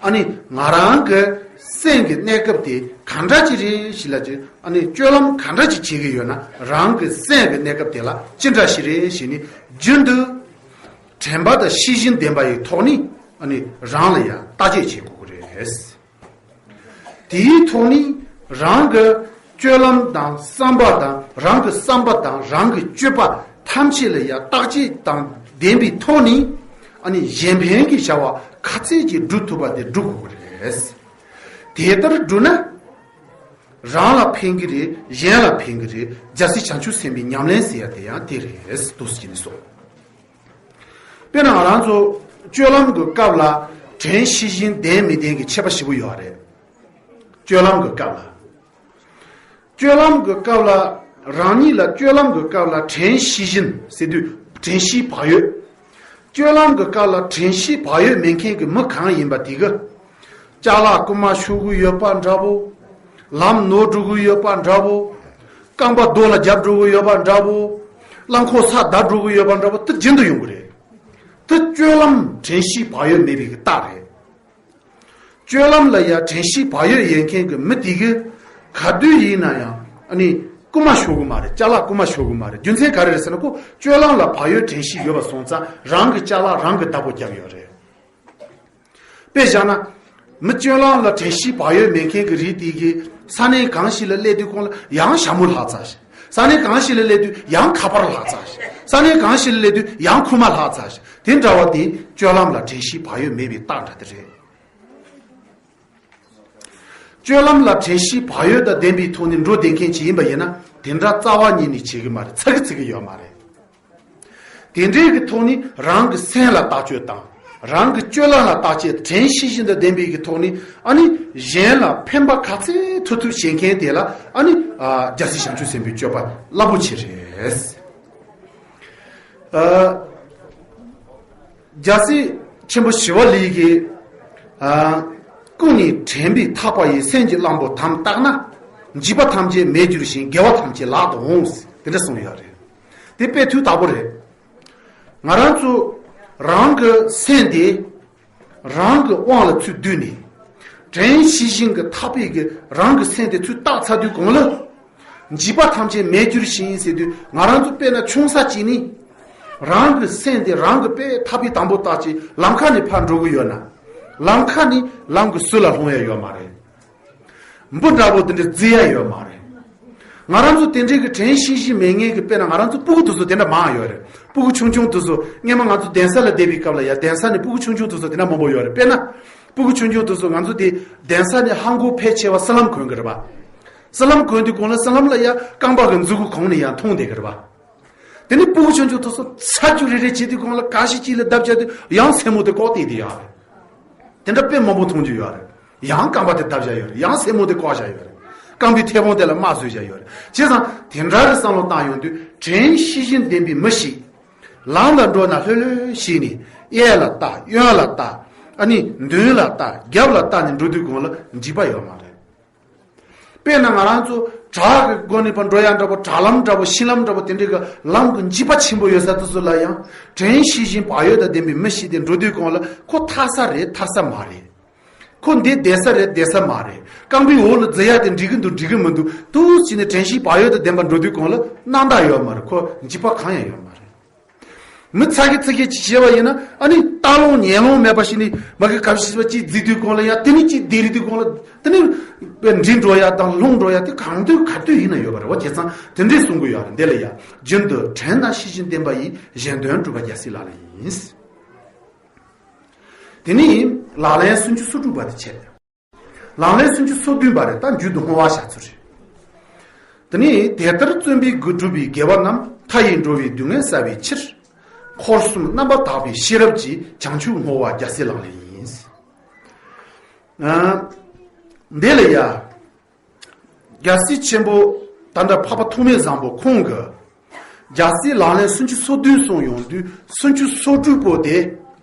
ཨ་ནི་ང་རང་གི་སེམས་ཀྱི་གནས་སྐབས་དེ་ག་འདྲ་ཅིག་རེད་ཞེས་ལབ་ཅིག་ཨ་ནི་སྤྱོད་ལམ་ག་འདྲ་ཅིག་བྱེད་ཀྱི་ཡོད་ན་རང་གི་སེམས་ཀྱི་གནས་སྐབས་དེ་ལ་ཅི་འདྲ་ཞིག་རེད་ཞེས་ནི་རྒྱུན་དུ། དྲན་པ་དང་ཤེས་བཞིན་ལྡན་པ་ཡི་ཐོག་ནས་ཨ་ནི་རང་ལ་ཡང་བརྟག་དཔྱད་བྱེད་དགོས་ཀྱི་རེད། དེའི་ཐོག་ནས་རང་གི་སྤྱོད་ལམ་དང་བསམ་པ་དང་རང་གི་བསམ་པ་དང་རང་གི་སྤྱོད་པ་ཐམས་ཅད་ལ་ཡང་བརྟག་དཔྱད་དང་ལྡན་པའི་ཐོག་ནས་ཨ་ནི་གཞན་ཕན་གྱི་བྱ་བ་ག་ཚད་ཅིག་སྒྲུབ་ཐུབ་པ་དེ་སྒྲུབ་དགོས་ཀྱི་རེད། དེ་ལྟར་བསྒྲུབས་ན་རང་ལ་ཕན་གྱི་རེད། གཞན་ལ་ཕན་གྱི་རེད། རྒྱལ་སྲས་བྱང་ཆུབ་སེམས་དཔའི་ཉམས་ལེན་ཟེར་ཡ་དེ་ཡང་དེ་རེད། འདུག་སེ་བྱས་ནས་སོ། དཔེར་ན་ང་རང་ཚོ་སྤྱོད་ལམ་གྱི་སྐབས་ལ་དྲན་ཤེས་བཞིན་ལྡན་མི་ལྡན་གྱི་ཁྱད་པར་ཞེ་པོ་ཡོད་རེད། སྤྱོད་ལམ་གྱི་སྐབས་ལ། སྤྱོད་ལམ་གྱི་སྐབས་ལ་རང་ཉིད་ལ་སྤྱོད་ལམ་གྱི་སྐབས་ལ་དྲན་ཤེས་བཞིན་ཟེར་དུས་དྲན་ཤེས་བག་ཡོད། སྤྱོད་ལམ་གྱི་སྐབས་ལ་དྲན་ཤེས་བག་ཡོད་མེད་མཁན་གྱི་མི་གང་ཡིན་པ་དེ་གི། ཅ་ལག་རྐུ་མ་ཤོར་གི་ཡོད་པ་འདྲ་བོ། ལམ་ནོར་འགྲོ་གི་ཡོད་པ་འདྲ་བོ། རྐང་པ་རྡོ་ལ་རྒྱབ་འགྲོ་གི་ཡོད་པ་འདྲ་བོ། རླངས་འཁོར་ས་བརྡབ་འགྲོ་གི་ཡོད་པ་འདྲ་བོ་དེ་རྒྱུན་དུ་ཡོང་གི་རེད། དེ་སྤྱོད་ལམ་དྲན་ཤེས་བག་ཡོད་མེད་པའི་གི་རྟགས་རེད། སྤྱོད་ལམ་ལ་ཡང་དྲན་ཤེས་བག་ཡོད་ཡོད་མཁན་གྱི་མི་དེ་གིས་ག་དུས་ཡིན་ན་ཡང་ཨ་ནི་རྐུ་མ་ཤོར་གི་མ་རེད། ཅ་ལག་རྐུ་མ་ཤོར་གི་མ་རེད། རྒྱུ་མཚན་ག་རེ་རེད་ཟེར་ན་ཁོ་སྤྱོད་ལམ་ལ་བག་ཡོད་དྲན་ཤེས་ཡོད་པ་སོང་ཙང་རང་གི་ཅ་ལག་རང་གི་བདག་པོ་བརྒྱབ་ཡོད་རེད། དཔེ་བཞག་ན། མི་སྤྱོད་ལམ་ལ་དྲན་ཤེས་བག་ཡོད་མེད་མཁན་གྱི་རིགས་དེ་གིས་ས་གནས་གང་ཞིག་ལ་སླེབས་དུས་གོང་ལ་ཡང་ཞྭ་མོ་ལྷག་ཚར་ཞིག་ས་གནས་གང་ཞིག་ལ་སླེབས་དུས་ཡང་ཁ་པར་ལྷག་ཚར་ཞིག་ས་གནས་གང་ཞིག་ལ་སླེབས་དུས་ཡང་ཁུག་མ་ལྷག་ཚར་ཞིག་དེ་འདྲ་བ་དེ་སྤྱོད་ལམ་ལ་དྲན་ཤེས་བག་ཡོད་མེད་པའི་རྟགས་འདྲ་དེ་རེད། སྤྱོད་ལམ་ལ་དྲན་ཤེས་བག་ཡོད་དང་ལྡན་པའི་ཐོག་ནས་འགྲོ་བསྡད་མཁན་ཅིག་ཡིན་པ་ཡིན་ན་དེ་འདྲ་རྩ་བ་ཉིད་ནས་བྱེད་ཀྱི་མ་རེད། ཚར་གི་ཚར་གི་ཡོད་མ་རེད། དེ་འདྲའི་གི་ཐོག་ནས་རང་གི་སེམས་ལ་བརྟག་དཔྱད་དང་། རང་གི་སྤྱོད་ལམ་ལ་བརྟག་དཔྱད་དྲན་ཤེས་བཞིན་དུ་ལྡན་པའི་གི་ཐོག་ནས་ཨ་ནི་གཞན་ལ་ཕན་པ་ག་ཚད་ཐུབ་ཐུབ་བྱེད་མཁན་དེ་ལ་ཨ་ནི་ཨ་རྒྱལ་སྲས་བྱང་ཆུབ་སེམས་དཔའི་སྤྱོད་པ་རླབས་པོ་ཆེ་རེད། ཨ་རྒྱལ་སྲས་ཆེན་པོ་ཞི་བ་ལྷས་ཀྱིས་ཨ་ཀུན་ནས་དྲན་པས་ཐག་པ་ཡིས། སེམས་ཀྱི་གླང་པོ་དམ་བཏགས་ན། འཇིགས་པ་ཐམས་ཅད་མེད་འགྱུར་ཞིང་། དགེ་བ་ཐམས་ཅད་ལག་ཏུ་འོང་། དེ་འདྲ་གསུངས་ཡོད་རེད། དེ་དཔེ་ཐུགས་དག་པོ་རེད། ང་རང་ཚོ་རང་གི་སེམས་དེ་རང་གི་དབང་ལ་ཚུར་བསྡུས་ནས་དྲན་ཤེས་བཞིན་གྱི་ཐག་པས་ཀྱི་རང་གི་སེམས་དེ་ཚུར་བཏགས་ཚར་དུས་གོང་ལ་འཇིགས་པ་ཐམས་ཅད་མེད་འགྱུར་ཞིང་ཟེར་དུས་ང་རང་ཚོ་དཔེར་ན་ཆུང་ས་གཅིག་ནས་རང་གི་སེམས་དེ་རང་གི་དཔེ་ཐག་པས་དམ་པོ་བཏགས་ཅིག་ལམ་ཁ་ནས་ཕར་འགྲོ་གི་ཡོད་ན་ལམ་ཁ་ནས་ལམ་གྱི་ཟུར་ལ་ལྷུང་ཡ་ཡོད་མ་རེད། འབུ་འདྲ་པོ་དེ་འདྲ་བརྫི་ཡ་ཡོད་མ་རེད། ང་རང་ཚོ་དེ་འདྲའི་གི་དྲན་ཤེས་བཞིན་མེད་མཁན་གི་དཔེར་ན་ང་རང་ཚོ་སྤུ་གུ་དེ་ཚོ་དེ་འདྲ་མང་ཡོད་རེད། སྤུ་གུ་ཆུང་ཆུང་དེ་ཚོ་སྔན་མ་ང་ཚོ་གདན་ས་ལ་བསྡད་པའི་སྐབས་ལ་ཡ་གདན་ས་ནས་སྤུ་གུ་ཆུང་ཆུང་དེ་ཚོ་དེ་འདྲ་མང་པོ་ཡོད་རེད། དཔེར་ན་སྤུ་གུ་ཆུང་ཆུང་དེ་ཚོ་ང་ཚོ་དེ་གདན་ས་ནས་ཧང་གོ་ཕལ་ཆེ་བ་སི་ལམ་གོན་གི་རེད་པ། སི་ལམ་གོན་དུས་གོང་ལ་སི་ལམ་ལ་ཡ་རྐང་པ་གི་མཛུ་གུ་གོང་ནས་ཡ་མཐོང་བསྡད་གི་རེད་པ། དེ་ནས་སྤུ་གུ་ཆུང་ཆུང་དེ་ཚོ་ཚ་རྒྱུ་རེ་རེ་བྱེད་དུས་གོང་ལ་ག་ཤེད་ཅིག་ལ་བརྡབ་བྱས་དུས་ཡང་སེན་མོ་དེ་བཀོག་བསྡད་དེ་ཡོད་རེད། དེ་འདྲ་དཔེ་མང་པོ་མཐོང་རྒྱུ་ཡོད་རེད། ཡང་རྐང་པ་དེ་བརྡབ་བཞག་ཡོད་རེད། ཡང་སེན་མོ་དེ་བཀོག་བཞག་ཡོད་རེད། རྐང་པའི་མཐེ་བོང་དེ་ལ་རྨ་བཟོས་བཞག་ཡོད་རེད། བྱས་ཙང་དེ་འདྲ་གི་བསམ་བློ་བཏང་ཡོང་དུས་དྲན་ཤེས་བཞིན་ལྡན་པའི་མི་ཞིག་ལམ་ལ་འགྲོ་ན་ལྷོད་ལྷོད་བྱས་ནས་གཡས་ལ་ལྟ། གཡོན་ལ་ལྟ། ཨ་ནི་མདུན་ལ་ལྟ། རྒྱབ་ལ་ལྟ་ནས་འགྲོ་དུས་གོང་ལ་འཇིགས་པ་ཡོད་མ་རེད། དཔེར་ན་ང་རང་ཚོ་ བྲག་གི་སྒོ་ནས་ཕར་འགྲོ་ཡ་འདྲ་པོ། བྲག་ལམ་འདྲ་པོ། གཤིན་ལམ་འདྲ་པོ། དེ་འདྲའི་གི་ལམ་གྱི་འཇིགས་པ་ཆེན་པོ་ཡོད་ས་དེ་ཚོ་ལ་ཡང་དྲན་ཤེས་བཞིན་བག་ཡོད་དང་ལྡན་པའི་མི་ཞིག་དེ་འགྲོ་དུས་སྒང་ལ་ཁོ་ཐར་ས་རེད་ཐར་ས་མ་རེད། ཁོ་འདི་བསྡད་ས་རེད་བསྡད་ས་མ་རེད། རྐང་པའི་འོག་ལ་འཛུལ་ཡ་དེ་འགྲིག་གི་འདུག་འགྲིག་གི་མི་འདུག་འདུག་བྱས་ནས་དྲན་ཤེས་བག་ཡོད་དང་ལྡན་པ་འགྲོ་དུས་སྒང་ལ་སྣང་དག་ཡོད་མ་རེད། ཁོ་འཇིགས་པ་གང་ཡང་ཡོད་མ་རེད། མི་ཚ་གི་ཚ་གི་ཅིག་བྱས་པ་ཡིན་ན། ཨ་ནི་ལྟ་ལོང་ཉན་ལོང་མེད་པ་ཞིག་ནི་མ་གི་གབ་ཤིག་པ་ཅིག་འཛིན་དུས་སྒང་ལ་ཡ། དེ་ནི་ཅིག་བསྡད་རེད་དུས་སྒང་ལ་དེ་ནི་འདྲི་འགྲོ་ཡ་དང་ལྷུང་འགྲོ་ཡ་དེ་གང་དུས་ག་དུས་ཡིན་ན་ཡོད་པ་རེད་བ། བྱས་ཙང་དེ་འདྲས་གསུང་གི་ཡོད་རེད། འདི་ལ་ཡ་རྒྱུན་དུ་དྲན་དང་ཤེས་བཞིན་བསྟེན་པ་ཡིས། གཞན་དོན་སྒྲུབ་པ་རྒྱལ་སྲས་ལག་ལེན་ཡིན། དེ་ནི་ལག་ལེན་སུམ་ཅུ་སོ་དྲུག་པ་དེ་བྱས། ལག་ལེན་སུམ་ཅུ་སོ་བདུན་པ་རེད། ད་མཇུག་ཏུ་བསྔོ་བ་བྱ་ཚུལ་རེད། དེ་ནི་དེ་ལྟར་བརྩོན་པས་དགེ་སྒྲུབ་པའི་དགེ་བ་རྣམས། མཐའ་ཡས་འགྲོ་བའི་སྡུག་བསྔལ་བསལ་བའི་ཕྱིར། འཁོར་གསུམ་རྣམ་པར་དག་པའི་ཤེས་རབ་ཀྱིས། བྱང་ཆུབ་བསྔོ་བ་རྒྱལ་སྲས་ལག་ལེན་ཡིན། ཨ། འདི་ལ་ཡ། རྒྱལ་སྲས་ཆེན་པོ་ད་ལྟ་འཕགས་པ་ཐོགས་མེད་བཟང་པོ་ཁོང་གིས་རྒྱལ་སྲས་ལག་ལེན་སུམ་ཅུ་སོ་བདུན་གསུངས་ཡོང་དུས། སུམ་ཅུ་སོ་དྲུག་པོ་དེ་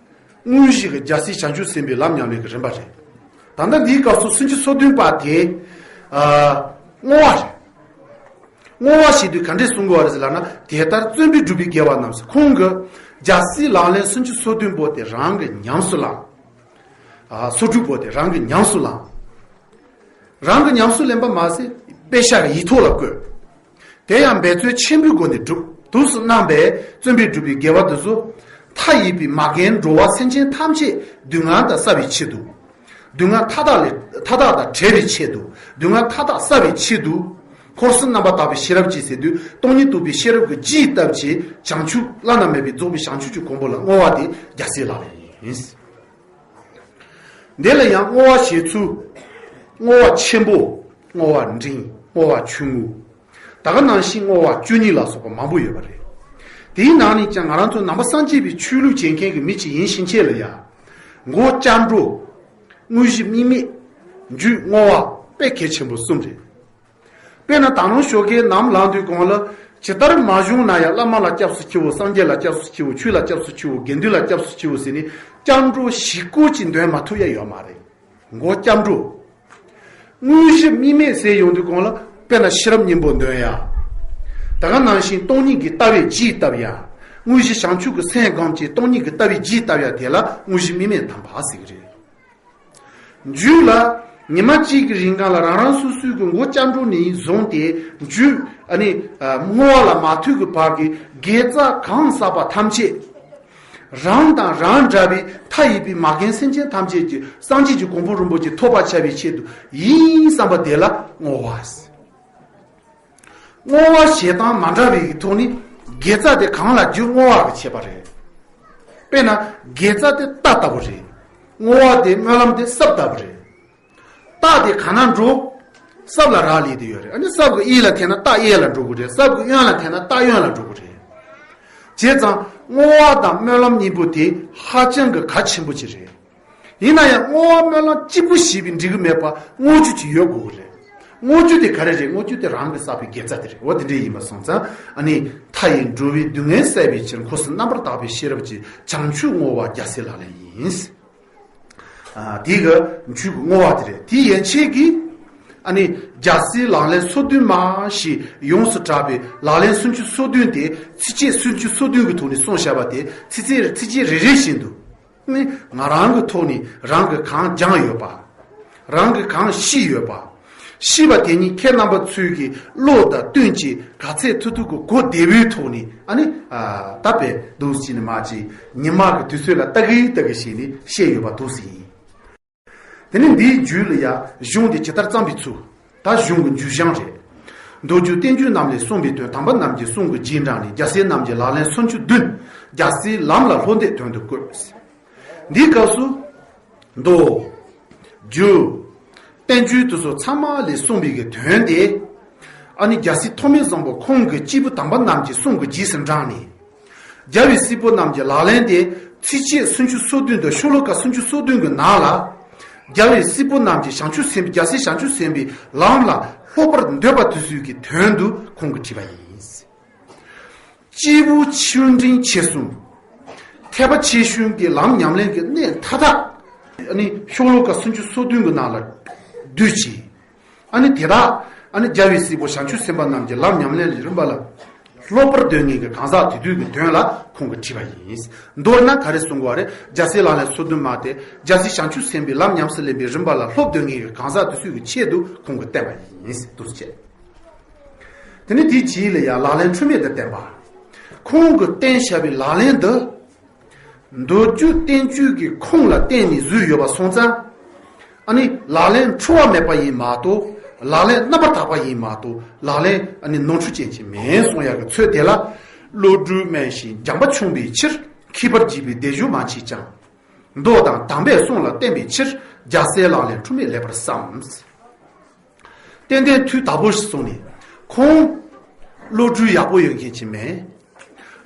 དངོས་གཞི་གི་རྒྱལ་སྲས་བྱང་ཆུབ་སེམས་དཔའི་ལམ་ཉམས་ལེན་གྱི་རིམ་པ་རེད། ད་ལྟ་འདིའི་སྐབས་སུ་སུམ་ཅུ་སོ་བདུན་པ་དེ། ཨ། བསྔོ་བ་རེད། བསྔོ་བ་ཞེས་དུས་ག་འདྲས་གསུང་གི་ཡོད་རེད་ཟེར་ལབ་ན། དེ་ལྟར་བརྩོན་པས་སྒྲུབ་པའི་དགེ་བ་རྣམས་ཟེར། ཁོང་གིས་རྒྱལ་སྲས་ལག་ལེན་སུམ་ཅུ་སོ་བདུན་པོ་དེ་རང་གིས་ཉམས་སུ་བླངས། ཨ། སོ་དྲུག་པོ་དེ་རང་གིས་ཉམས་སུ་བླངས། རང་གིས་ཉམས་སུ་ལེན་པ་མ་ཟད་དཔེ་ཤག་ཡིག་ཐོག་ལ་བཀོད། དེ་ཡང་འབད་རྩོལ་ཆེན་པོའི་སྒོ་ནས་བསྒྲུབས། དུས་སུ་གནང་བས་བརྩོན་པས་སྒྲུབ་པའི་དགེ་བ་འདི་ཚོ། མཐའ་ཡས་པའི་མ་རྒན་འགྲོ་བ་སེམས་ཅན་ཐམས་ཅད་སྡུག་བསྔལ་དང་བསལ་བའི་ཆེད་དུ། སྡུག་བསྔལ་མཐའ་དག་ལས། མཐའ་དག་དང་བྲལ་བའི་ཆེད་དུ། སྡུག་བསྔལ་མཐའ་དག་བསལ་བའི་ཆེད་དུ། འཁོར་གསུམ་རྣམ་པར་དག་པའི་ཤེས་རབ་ཀྱིས་ཟེར་དུས། སྟོང་ཉིད་རྟོགས་པའི་ཤེས་རབ་ཀྱི་རྒྱས་བཏབ་བྱས། བྱང་ཆུབ་བླ་ན་མེད་པའི་རྫོགས་པའི་བྱང་ཆུབ་ཀྱི་གོ་འཕང་ལ་བསྔོ་བ་དེ་རྒྱལ་སྲས་ལག་ལེན་ཡིན། འདི་ལ་ཡང་བསྔོ་བ་བྱེད་ཚུལ། བསྔོ་བ་ཆེན་པོ། བསྔོ་བ་འབྲིང་། བསྔོ་བ་ཆུང་ངུ། ད་ག་ནང་བཞིན་བསྔོ་བ་བཅུ་གཉིས་ལ་སོགས་པ་མང་པོ་ཡོད་པ་རེད། དེའི་ནང་ནས་ཀྱང་ང་རང་ཚོ་ནང་པ་སངས་རྒྱས་པའི་ཆོས་ལུགས་བྱེད་མཁན་གྱི་མི་ཅིག་ཡིན་ཕྱིན་ཆད་ལ་ཡང་། མགོ་སྐྱབས་འགྲོ། དངོས་གཞི་དམིགས་མེད། མཇུག་བསྔོ་བ། དཔེ་གལ་ཆེན་པོ་གསུམ་རེད། དཔེར་ན་ད་རུང་ཞོགས་ཀའི་ནམ་ལངས་དུས་སྒང་ལ། ཇི་ལྟར་མ་བྱུང་ན་ཡང་བླ་མ་ལ་སྐྱབས་སུ་མཆིའོ། སངས་རྒྱས་ལ་སྐྱབས་སུ་མཆིའོ། ཆོས་ལ་སྐྱབས་སུ་མཆིའོ། དགེ་འདུན་ལ་སྐྱབས་སུ་མཆིའོ་ཟེར་ནས་སྐྱབས་འགྲོ་བཞི་སྐོར་གྱིས་འདོན་མ་ཐུབ་ཡ་ཡོད་མ་རེད། མགོ་སྐྱབས་འགྲོ། དངོས་གཞི་དམིགས་མེད་ཟེར་ཡོང་དུས་སྒང་ལ། དཔེར་ན་ཤེས་རབ་སྙིང་པོ་འདོན་ཡ། ད་ག་ནང་བཞིན་སྟོང་ཉིད་ཀྱི་ལྟ་བའི་རྒྱས་བཏབ་ཡ། དངོས་གཞི་བྱང་ཆུབ་ཀྱི་སེམས་སྒོམ་བྱས་སྟོང་ཉིད་ཀྱི་ལྟ་བའི་རྒྱས་བཏབ་ཡ་དེ་ལ་དངོས་གཞི་དམིགས་མེད་དམ་པ་ཟེར་གྱི་རེད། མཇུག་ལ། ཉི་མ་གཅིག་གི་རིང་གང་ལ་རང་རང་སོ་སོའི་གི་མགོ་སྐྱབས་འགྲོ་ནས་བཟུང་སྟེ་མཇུག་ཨ་ནི་ཨ་བསྔོ་བ་ལ་མ་ཐུག་གི་བར་གྱི་དགེ་རྩ་གང་བསགས་པ་ཐམས་ཅད། རང་དང་རང་འདྲ་བའི་མཐའ་ཡས་པའི་མ་རྒན་སེམས་ཅན་ཐམས་ཅད་ཀྱི་སངས་རྒྱས་ཀྱི་གོ་འཕང་རིན་པོ་ཆེ་ཐོབ་པར་བྱ་བའི་ཆེད་དུ་ཡིན་བསམ་པ་དེ་ལ་བསྔོ་བ་ཟེར། བསྔོ་བ་བྱེད་སྟངས་མ་འདྲ་བའི་ཐོག་ནས་དགེ་རྩ་དེ་གང་ལ་རྒྱུ་བསྔོ་བ་གི་ཁྱད་པར་རེད། དཔེར་ན་དགེ་རྩ་དེ་རྟ་ལྟ་བུ་རེད། བསྔོ་བ་དེ་སྨོན་ལམ་དེ་སྲབ་ལྟ་བུ་རེད། རྟ་དེ་གང་ན་འགྲོ། སྲབ་ལ་རག་ལས་དེ་ཡོད་རེད། ཨ་ནི་སྲབ་གི་གཡས་ལ་འཐེན་ན་རྟ་གཡས་ལ་འགྲོ་གི་རེད། སྲབ་གི་གཡོན་ལ་འཐེན་ན་རྟ་གཡོན་ལ་འགྲོ་གི་རེད། བྱས་ཙང་བསྔོ་བ་དང་སྨོན་ལམ་གཉིས་པོ་དེ་ཧ་ཅང་གི་གལ་ཆེན་པོ་ཅིག་རེད། ཡིན་ན་ཡང་བསྔོ་བ་སྨོན་ལམ་གཅིག་པུ་བྱས་པས་འགྲིག་གི་མེད་པ་བསྔོ་རྒྱུ་ཅིག་ཡོད་དགོས་ཀྱི་རེད། བསྔོ་རྒྱུ་དེ་ག་རེ་རེད། བསྔོ་རྒྱུ་དེ་རང་གིས་བསགས་པའི་དགེ་རྩ་དེ་རེད། འོ་དེ་འདྲ་ཡིན་པ་སོང་ཙང་ཨ་ནི་མཐའ་ཡས་འགྲོ་བའི་སྡུག་བསྔལ་བསལ་བའི་ཕྱིར། འཁོར་གསུམ་རྣམ་པར་དག་པའི་ཤེས་རབ་ཀྱིས། བྱང་ཆུབ་བསྔོ་བ་རྒྱལ་སྲས་ལག་ལེན་ཡིན། ཨ་དེ་གི་མཇུག་གི་བསྔོ་བ་དེ་རེད། དེ་ཡན་ཆད་ཀྱིས་ཨ་ནི་རྒྱལ་སྲས་ལག་ལེན་སོ་བདུན་མ་ཞེས་ཡོངས་སུ་གྲགས་པའི་ལག་ལེན་སུམ་ཅུ་སོ་བདུན་དེ་ཚིགས་བཅད་སུམ་ཅུ་སོ་བདུན་གྱི་ཐོག་ནས་གསུངས་བཞག་པ་དེ་ཚིགས་བཅད་ཚིགས་བཅད་རེ་རེ་བཞིན་དུ། ནི་ང་རང་གི་ཐོག་ནས་རང་གིས་གང་སྦྱངས་ཡོད་པ། རང་གིས་གང་ཤེས་ཡོད་པ། ཤེས་པ་དེ་ཉིད་ཁྱེད་རྣམ་པ་ཚོའི་གི་བློ་དང་བསྟུན་བྱས་ག་ཚད་ཐུབ་ཐུབ་ཀྱི་གོ་བདེ་བོའི་ཐོག་ནས་ཨ་ནི་ཨ་ད་དཔེ་འདུག་སེ་བྱས་ནས་མ་བྱས་ཉི་མ་གི་དུས་ཚོད་ལ་ལྟ་གི་ལྟ་གི་བྱས་ནས་བཤད་ཡོད་པ་འདུག་སེ་ཡིན། དེ་ནས་འདིའི་མཇུག་ལ་ཡ་གཞུང་དེ་ཇི་ལྟར་བརྩམས་པའི་ཚུལ། ད་གཞུང་གི་མཇུག་བྱང་རེད། མདོ་རྒྱུད་བསྟན་བཅོས་རྣམས་ལས་གསུངས་པའི་དོན། དམ་པ་རྣམས་ཀྱི་གསུང་གི་རྗེས་འབྲངས་ནས། རྒྱལ་སྲས་རྣམས་ཀྱི་ལག་ལེན་སུམ་ཅུ་བདུན། རྒྱལ་སྲས་ལམ་ལ་བློ་འདས་དོན་དུ་བཀོད། འདིའི་སྐབས་སུ། མདོ། རྒྱུད། བསྟན་བཅོས་དེ་ཚོ་ཚང་མ་ལས་གསུངས་པའི་གི་དོན་དེ། ཨ་ནི་རྒྱལ་སྲས་ཐོགས་མེད་བཟང་པོ་ཁོང་གི་སྐྱེས་བུ་དམ་པ་རྣམས་ཀྱི་གསུང་གི་རྗེས་སུ་འབྲངས་ནས། རྒྱལ་བའི་སྲས་པོ་རྣམས་ཀྱི་ལག་ལེན་དེ་ཚིགས་བཅད་སུམ་ཅུ་སོ་བདུན་དང་ཤོ་ལོ་ཀ་སུམ་ཅུ་སོ་བདུན་གྱི་ནང་ལ། རྒྱལ་བའི་སྲས་པོ་རྣམས་ཀྱིས་བྱང་ཆུབ་སེམས། རྒྱལ་སྲས་བྱང་ཆུབ་སེམས་དཔའི་ལམ་ལ་སློབ་པར་འདོད་པ་དེ་ཚོའི་གི་དོན་དུ་ཁོང་གིས་བྲིས་པ་ཡིན། སྐྱེས་བུ་ཆུང་འབྲིང་ཆེ་གསུམ། ཐེག་པ་ཆེ་ཆུང་གི་ལམ་ཉམས་ལེན་གྱི་གནད་མཐའ་དག་ཨ་ནི་ཤོ་ལོ་ཀ་སུམ་ཅུ་སོ་བདུན་གྱི་ནང་ལ་བསྡུས་ཀྱི། ཨ་ནི་དེ་དག་ ཨ་ནི་རྒྱལ་བའི་སྲས་པོ་བྱང་ཆུབ་སེམས་དཔའ་རྣམས་ཀྱི་ལམ་ཉམས་ལེན་གྱི་རིམ་པ་ལ་སློབ་པར་འདོད་མཁན་གྱི་གང་ཟག་དེ་དུས་ཀྱི་དོན་ལ་ཁོང་གིས་བྲིས་པ་ཡིན། མདོར་ན་ག་རེ་གསུང་དགོས་པ་རེད། རྒྱལ་སྲས་ལག་ལེན་སོ་བདུན་མ་སྟེ་རྒྱལ་སྲས་བྱང་ཆུབ་སེམས་དཔའི་ལམ་ཉམས་སུ་ལེན་པའི་རིམ་པ་ལ་སློབ་འདོད་མཁན་གྱི་གང་ཟག་དེ་ཚོའི་ཆེད་དུ་ཁོང་གིས་བསྟན་པ་ཡིན། འདུག་སེ་བྱས། དེ་ནས་དེའི་རྗེས་ལ་ཡང་ལག་ལེན་འཁྲུལ་མེད་དུ་བསྟན་པ། ཁོང་གིས་བསྟན་བཞག་པའི་ལག་ལེན་འདི། མདོ་རྒྱུད་བསྟན་བཅོས་ཀྱི་ཁུངས་ལ་བརྟེན་ནས་བཟོས་ཡོད་པ་སོང་ཙང་། ཨ་ནི་ལག་ལེན་འཁྲུལ་བ་མེད་པ་ཡིན་མ་གཏོགས། ལག་ལེན་རྣམ་པར་དག་པ་ཡིན་མ་གཏོགས། ལག་ལེན་ཨ་ནི་ནོར་འཁྲུལ་ཅན་ཅིག་མིན་གསུང་ཡག་གི་ཚུལ་དེ་ལ། བློ་གྲོས་དམན་ཞིང་སྦྱངས་པ་ཆུང་བའི་ཕྱིར། མཁས་པར་བགྱིས་པའི་སྡེབ་སྦྱོར་མ་མཆིས་ཀྱང་། མདོ་དང་དམ་པའི་གསུང་ལ་བརྟེན་པའི་ཕྱིར། རྒྱལ་སྲས་ལག་ལེན་འཁྲུལ་མེད་ལེགས་པར་བསམ། ཏན་ཏན་ཐུགས་དག་པོ་ཞིག་སོང་ནས། ཁོང་བློ་གྲོས་ཡག་པོ་ཡོད་མཁན་ཅིག་མིན།